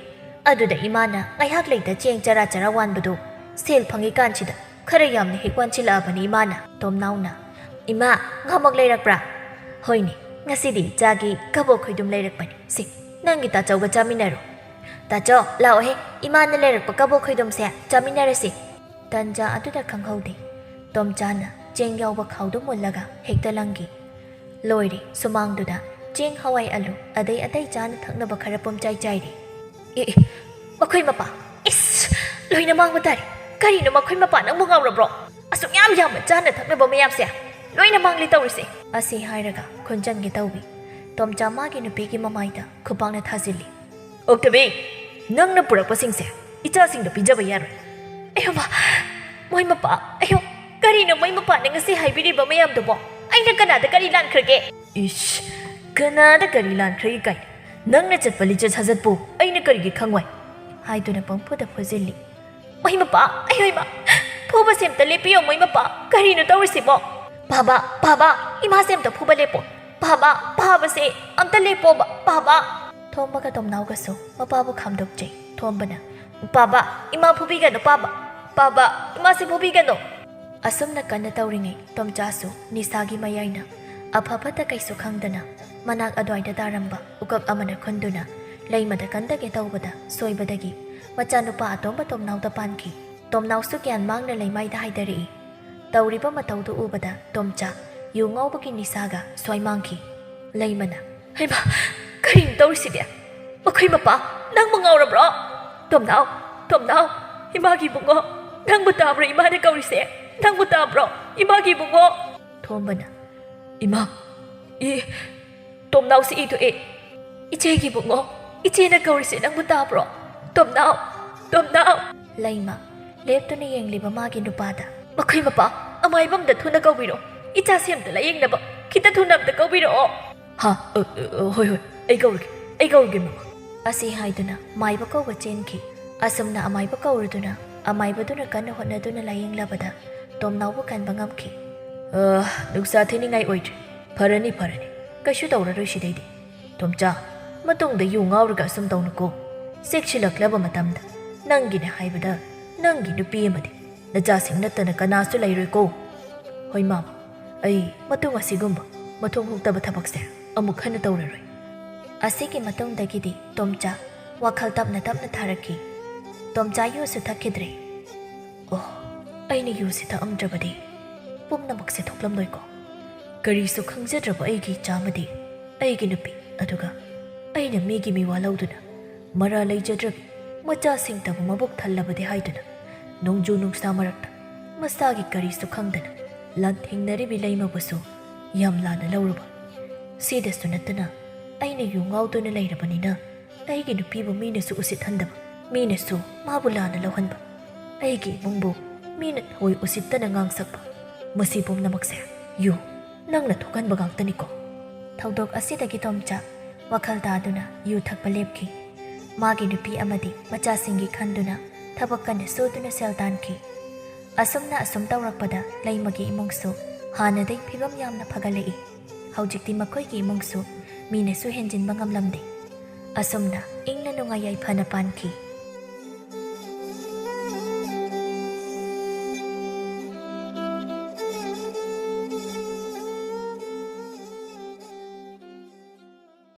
ꯑꯗꯨꯗ ꯏꯃꯥꯅ ꯉꯥꯏꯍꯥꯛ ꯂꯩꯇ ꯆꯦꯡ ꯆꯔꯥ ꯆꯔꯥ ꯋꯥꯟꯕꯗꯨ ꯁꯦꯜ ꯐꯪꯉꯤꯀꯥꯟꯁꯤꯗ ꯈꯔ ꯌꯥꯝꯅ ꯍꯦꯛ ꯋꯥꯟꯁꯤꯜꯂꯛꯑꯕꯅꯤ ꯏꯃꯥꯅ꯫ ꯇꯣꯝꯅꯥꯎꯅ, "ꯏꯃꯥ, ꯉꯥꯃꯣꯛ ꯂꯩꯔꯛꯄ꯭ꯔꯥ?" "ꯍꯣꯏꯅꯦ, ꯉꯁꯤꯗꯤ ꯏꯆꯥꯒꯤ ꯀꯕꯣꯛ ꯈꯣꯏꯗꯨꯝ ꯂꯩꯔꯛꯄꯅꯤ꯫ ꯁꯤ, ꯅꯪꯒꯤ ꯇꯥꯆꯧꯒ ꯆꯥꯃꯤꯟꯅꯔꯣ꯫ ꯇꯥꯆꯧ, ꯂꯥꯛꯑꯣꯍꯦ, ꯏꯃꯥꯅ ꯂꯩꯔꯛꯄ ꯀꯕꯣꯛ ꯈꯣꯏꯗꯨꯝꯁꯦ ꯆꯥꯃꯤꯟꯅꯔꯁꯤ꯫" ꯇꯟꯖꯥ ꯑꯗꯨꯗ ꯈꯪꯍꯧꯗꯦ, ꯇꯣꯝꯆꯥꯅ ꯆꯦꯡ ꯌꯥꯎꯕ ꯈꯥꯎꯗꯨ ꯃꯨꯜꯂꯒ ꯍꯦꯛꯇ ꯂꯪꯈꯤ꯫ ꯂꯣꯏꯔꯦ, ꯁꯨꯃꯥꯡꯗꯨꯗ ꯆꯦꯡ, ꯍꯋꯥꯏ, ꯑꯂꯨ, ꯑꯗꯩ ꯑꯇꯩ ꯆꯥꯅ ꯊꯛꯅꯕ ꯈꯔ ꯄꯨꯝꯆꯥꯏ ꯆꯥꯏꯔꯦ꯫ "ꯑꯦ, ꯑꯦ, ꯃꯈꯣꯏ ꯃꯄꯥ, ꯏꯁ, ꯂꯣꯏꯅ ꯃꯥꯡꯕ ꯇꯥꯔꯦ꯫ ꯀꯔꯤꯅꯣ ꯃꯈꯣꯏ ꯃꯄꯥ, ꯅꯪꯕꯨ ꯉꯥꯎꯔꯕ꯭ꯔꯣ? ꯑꯁꯨꯛ ꯌꯥꯝ ꯌꯥꯝꯕ ꯆꯥꯅ ꯊꯛꯅꯕ ꯃꯌꯥꯝꯁꯦ ꯂꯣꯏꯅ ꯃꯥꯡꯂꯤ ꯇꯧꯔꯤꯁꯦ꯫" ꯑꯁꯤ ꯍꯥꯏꯔꯒ ꯈꯨꯟꯖꯟꯒꯦ ꯇꯧꯏ꯫ ꯇꯣꯝꯆꯥ ꯃꯥꯒꯤ ꯅꯨꯄꯤꯒꯤ ꯃꯃꯥꯏꯗ ꯈꯨꯄꯥꯛꯅ ꯊꯥꯖꯤꯜꯂꯤ꯫ "ꯑꯣꯛꯇꯕꯤ, ꯅꯪꯅ ꯄꯨꯔꯛꯄꯁꯤꯡꯁꯦ ꯏꯆꯥꯁꯤꯡꯗ ꯄꯤꯖꯕ ꯌꯥꯔꯣꯏ꯫" "ꯑꯌꯣ ꯃꯥ, ꯃꯣꯏ ꯃꯄꯥ, ꯑꯌꯣ, ꯀꯔꯤꯅꯣ ꯃꯣꯏ ꯃꯄꯥꯅ ꯉꯁꯤ ꯍꯥꯏꯕꯤꯔꯤꯕ ꯃꯌꯥꯝꯗꯨꯕꯣ? ꯑꯩꯅ ꯀꯅꯥꯗ ꯀꯔꯤ ꯂꯥꯟꯈ꯭ꯔꯒꯦ?" "ꯏꯁ, ꯀꯅꯥꯗ ꯀꯔꯤ ꯂꯥꯟꯈ꯭ꯔꯒꯦ ꯀꯥꯏꯅ? ꯅꯪꯅ ꯆꯠꯄ ꯂꯤꯆꯠ ꯁꯥꯖꯠꯄꯨ ꯑꯩꯅ ꯀꯔꯤꯒꯤ ꯈꯪꯉꯣꯏ?" ꯍꯥꯏꯗꯨꯅ ꯄꯪꯐꯨꯗ ꯐꯨꯖꯤꯜꯂꯤ꯫ "ꯃꯣꯏ ꯃꯄꯥ, ꯑꯌꯣ ꯏꯃꯥ, ꯐꯨꯕꯁꯦ ꯑꯝꯇ ꯂꯦꯞꯄꯤꯌꯣ ꯃꯣꯏ ꯃꯄꯥ, ꯀꯔꯤꯅꯣ ꯇꯧꯔꯤꯁꯤꯕꯣ? ꯄꯥꯕ, ꯄꯥꯕ, ꯏꯃꯥꯁꯦ ꯑꯝꯇ ꯐꯨꯕ ꯂꯦꯞꯄꯣ꯫ ꯄꯥꯕ, ꯄꯥꯕꯁꯦ ꯑꯝꯇ ꯂꯦꯞꯄꯣꯕ, ꯄꯥꯕ꯫" ꯊꯣꯝꯕꯒ ꯇꯣꯝꯅꯥꯎꯒꯁꯨ ꯃꯄꯥꯕꯨ ꯈꯥꯝꯗꯣꯛꯆꯩ꯫ ꯊꯣꯝꯕꯅ, "ꯄꯥꯕ, ꯏꯃꯥ ꯐꯨꯕꯤꯒꯅꯨ ꯄꯥꯕ, ꯄꯥꯕ, ꯏꯃꯥꯁꯦ ꯐꯨꯕꯤꯒꯅꯨ꯫" ꯑꯁꯨꯝꯅ ꯀꯟꯅ ꯇꯧꯔꯤꯉꯩ ꯇꯣꯝꯆꯥꯁꯨ ꯅꯤꯁꯥꯒꯤ ꯃꯌꯥꯏꯅ ꯑꯐ ꯐꯠꯇ ꯀꯩꯁꯨ ꯈꯪꯗꯅ ꯃꯅꯥꯛ ꯑꯗ꯭ꯋꯥꯏꯗ ꯇꯥꯔꯝꯕ ꯎꯀꯛ ꯑꯃꯅ ꯈꯨꯟꯗꯨꯅ ꯂꯩꯃꯗ ꯀꯟꯗꯒꯦ ꯇꯧꯕꯗ ꯁꯣꯏꯕꯗꯒꯤ ꯃꯆꯥꯅꯨꯄꯥ ꯑꯇꯣꯝꯕ ꯇꯣꯝꯅꯥꯎꯗ ꯄꯥꯟꯈꯤ꯫ ꯇꯣꯝꯅꯥꯎꯁꯨ ꯒ꯭ꯌꯥꯟ ꯃꯥꯡꯅ ꯂꯩꯃꯥꯏꯗ ꯍꯥꯏꯗꯔꯛꯏ꯫ ꯇꯧꯔꯤꯕ ꯃꯇꯧꯗꯨ ꯎꯕꯗ ꯇꯣꯝꯆꯥ ꯌꯨ ꯉꯥꯎꯕꯒꯤ ꯅꯤꯁꯥꯒ ꯁ꯭ꯋꯥꯏ ꯃꯥꯡꯈꯤ꯫ ꯂꯩꯃꯅ, "ꯍꯩꯃꯥ, ꯀꯔꯤꯅꯣ ꯇꯧꯔꯤꯁꯤꯗꯤ? ꯃꯈꯣꯏ ꯃꯄꯥ, ꯅꯪꯕꯨ ꯉꯥꯎꯔꯕ꯭ꯔꯣ? ꯇꯣꯝꯅꯥꯎ, ꯇꯣꯝꯅꯥꯎ, ꯏꯃꯥꯒꯤ ꯏꯕꯨꯡꯉꯣ, ꯅꯪꯕꯨ ꯇꯥꯕ꯭ꯔꯣ ꯏꯃꯥꯅ ꯀꯧꯔꯤꯁꯦ? ꯅꯪꯕꯨ ꯇꯥꯕ꯭ꯔꯣ ꯏꯃꯥꯒꯤ ꯏꯕꯨꯡꯉꯣ? ꯊꯣꯝꯕꯅ, ꯏꯃꯥ, ꯏ, ꯇꯣꯝꯅꯥꯎꯁꯤ ꯏ ꯊꯣꯛꯑꯦ꯫ ꯏꯆꯦꯒꯤ ꯏꯕꯨꯡꯉꯣ, ꯏꯆꯦꯅ ꯀꯧꯔꯤꯁꯦ ꯅꯪꯕꯨ ꯇꯥꯕ꯭ꯔꯣ? ꯇꯣꯝꯅꯥꯎ, ꯇꯣꯝꯅꯥꯎ꯫ ꯂꯩꯃ, ꯂꯦꯞꯇꯨꯅ ꯌꯦꯡꯂꯤꯕ ꯃꯥꯒꯤ ꯅꯨꯄꯥꯗ, ꯃꯈꯣꯏ ꯃꯄꯥ, ꯑꯃꯥꯏꯕꯝꯗ ꯊꯨꯅ ꯀꯧꯕꯤꯔꯣ꯫ ꯏꯆꯥꯁꯤ ꯑꯝꯇ ꯂꯥꯌꯦꯡꯅꯕ ꯈꯤꯇ ꯊꯨꯅ ꯑꯝꯇ ꯀꯧꯕꯤꯔꯛꯑꯣ꯫ ꯍꯥ? ꯑ, ꯑ, ꯑ, ꯍꯣꯏ, ꯍꯣꯏ, ꯑꯩ ꯀꯧꯔꯒꯦ, ꯑꯩ ꯀꯧꯔꯒꯦ, ꯃꯃꯥ꯫ ꯑꯁꯤ ꯍꯥꯏꯗꯨꯅ ꯃꯥꯏꯕ ꯀꯧꯕ ꯆꯦꯟꯈꯤ꯫ ꯑꯁꯨꯝꯅ ꯑꯃꯥꯏꯕ ꯀꯧꯔꯗꯨꯅ, ꯑꯃꯥꯏꯕꯗꯨꯅ ꯀꯟꯅ ꯍꯣꯠꯅꯗꯨꯅ ꯂꯥꯌꯦꯡꯂꯕꯗ ꯇꯣꯝꯅꯥꯎꯕꯨ ꯀꯟꯕ ꯉꯝꯈꯤ꯫ ꯑ, ꯅꯨꯡꯁꯥ ꯊꯤꯅꯤꯡꯉꯥꯏ ꯑꯣꯏꯗ꯭ꯔꯦ꯫ ꯐꯔꯅꯤ, ꯐꯔꯅꯤ꯫ ꯀꯩꯁꯨ ꯇꯧꯔꯔꯣꯏ ꯁꯤꯗꯩꯗꯤ꯫ ꯇꯣꯝꯆꯥ, ꯃꯇꯨꯡꯗ ꯌꯨ ꯉꯥꯎꯔꯒ ꯑꯁꯨꯝ ꯇꯧꯅꯨꯀꯣ꯫ ꯆꯦꯛꯁꯤꯜꯂꯛꯂꯕ ꯃꯇꯝꯗ ꯅꯪꯒꯤꯅꯦ ꯍꯥꯏꯕꯗ ꯅꯪꯒꯤ ꯅꯨꯄꯤ ꯑꯃꯗꯤ ꯅꯆꯥꯁꯤꯡ ꯅꯠꯇꯅ ꯀꯅꯥꯁꯨ ꯂꯩꯔꯣꯏꯀꯣ꯫ ꯍꯣꯏ ꯃꯥꯃ, ꯑꯩ ꯃꯇꯨꯡ ꯑꯁꯤꯒꯨꯝꯕ ꯃꯊꯣꯡ ꯍꯨꯛꯇꯕ ꯊꯕꯛꯁꯦ ꯑꯃꯨꯛ ꯍꯟꯅ ꯇꯧꯔꯔꯣꯏ꯫ ꯑꯁꯤꯒꯤ ꯃꯇꯨꯡꯗꯒꯤꯗꯤ ꯇꯣꯝꯆꯥ ꯋꯥꯈꯜ ꯇꯞꯅ ꯇꯞꯅ ꯊꯥꯔꯛꯈꯤ꯫ ꯇꯣꯝꯆꯥ ꯌꯨꯁꯨ ꯊꯛꯈꯤꯗ꯭ꯔꯦ꯫ ꯑꯣ, ꯑꯩꯅ ꯌꯨꯁꯤ ꯊꯛꯑꯝꯗ꯭ꯔꯕꯗꯤ ꯄꯨꯝꯅꯃꯛꯁꯦ ꯊꯣꯛꯂꯝꯂꯣꯏꯀꯣ꯫ ꯀꯔꯤꯁꯨ ꯈꯪꯖꯗ꯭ꯔꯕ ꯑꯩꯒꯤ ꯏꯆꯥ ꯑꯃꯗꯤ ꯑꯩꯒꯤ ꯅꯨꯄꯤ, ꯑꯗꯨꯒ ꯑꯩꯅ ꯃꯤꯒꯤ ꯃꯤꯋꯥ ꯂꯧꯗꯨꯅ ꯃꯔꯥ ꯂꯩꯖꯗ꯭ꯔꯕꯤ ꯃꯆꯥꯁꯤꯡꯇꯕꯨ ꯃꯕꯨꯛ ꯊꯜꯂꯕꯗꯤ ꯍꯥꯏꯗꯨꯅ ꯅꯣꯡꯖꯨ ꯅꯨꯡꯁꯥ ꯃꯔꯛꯇ ꯃꯁꯥꯒꯤ ꯀꯔꯤꯁꯨ ꯈꯪꯗꯅ ꯂꯥꯟꯊꯦꯡꯅꯔꯤꯕꯤ ꯂꯩꯃꯕꯨꯁꯨ ꯌꯥꯝ ꯂꯥꯟꯅ ꯂꯧꯔꯨꯕ꯫ ꯁꯤꯗꯁꯨ ꯅꯠꯇꯅ ꯑꯩꯅ ꯌꯨ ꯉꯥꯎꯗꯨꯅ ꯂꯩꯔꯕꯅꯤꯅ ꯑꯩꯒꯤ ꯅꯨꯄꯤꯕꯨ ꯃꯤꯅꯁꯨ ꯎꯁꯤꯠꯍꯟꯗꯕ, ꯃꯤꯅꯁꯨ ꯃꯥꯕꯨ ꯂꯥꯟꯅ ꯂꯧꯍꯟꯕ, ꯑꯩꯒꯤ ꯏꯃꯨꯡꯕꯨ ꯃꯤꯅ ꯊꯑꯣꯏ ꯎꯁꯤꯠꯇꯅ ꯉꯥꯡꯁꯛꯄ, ꯃꯁꯤ ꯄꯨꯝꯅꯃꯛꯁꯦ ꯌꯨ, ꯅꯪꯅ ꯊꯣꯛꯍꯟꯕ ꯉꯥꯛꯇꯅꯤꯀꯣ꯫ ꯊꯧꯗꯣꯛ ꯑꯁꯤꯗꯒꯤ ꯇꯣꯝꯆꯥ ꯋꯥꯈꯜ ꯇꯥꯗꯨꯅ ꯌꯨ ꯊꯛꯄ ꯂꯦꯞꯈꯤ꯫ ꯃꯥꯒꯤ ꯅꯨꯄꯤ ꯑꯃꯗꯤ ꯃꯆꯥꯁꯤꯡꯒꯤ ꯈꯟꯗꯨꯅ ꯊꯕꯛ ꯀꯟꯅ ꯁꯨꯗꯨꯅ ꯁꯦꯜ ꯇꯥꯟꯈꯤ꯫ ꯑꯁꯨꯝꯅ ꯑꯁꯨꯝ ꯇꯧꯔꯛꯄꯗ ꯂꯩꯃꯒꯤ ꯏꯃꯨꯡꯁꯨ ꯍꯥꯟꯅꯗꯩ ꯐꯤꯕꯝ ꯌꯥꯝꯅ ꯐꯒꯠꯂꯛꯏ꯫ ꯍꯧꯖꯤꯛꯇꯤ ꯃꯈꯣꯏꯒꯤ ꯏꯃꯨꯡꯁꯨ ꯃꯤꯅꯁꯨ ꯍꯦꯟꯖꯤꯟꯕ ꯉꯝꯂꯝꯗꯦ꯫ ꯑꯁꯨꯝꯅ ꯏꯪꯅ ꯅꯨꯡꯉꯥꯏ ꯌꯥꯏꯐꯅ ꯄꯥꯟꯈꯤ꯫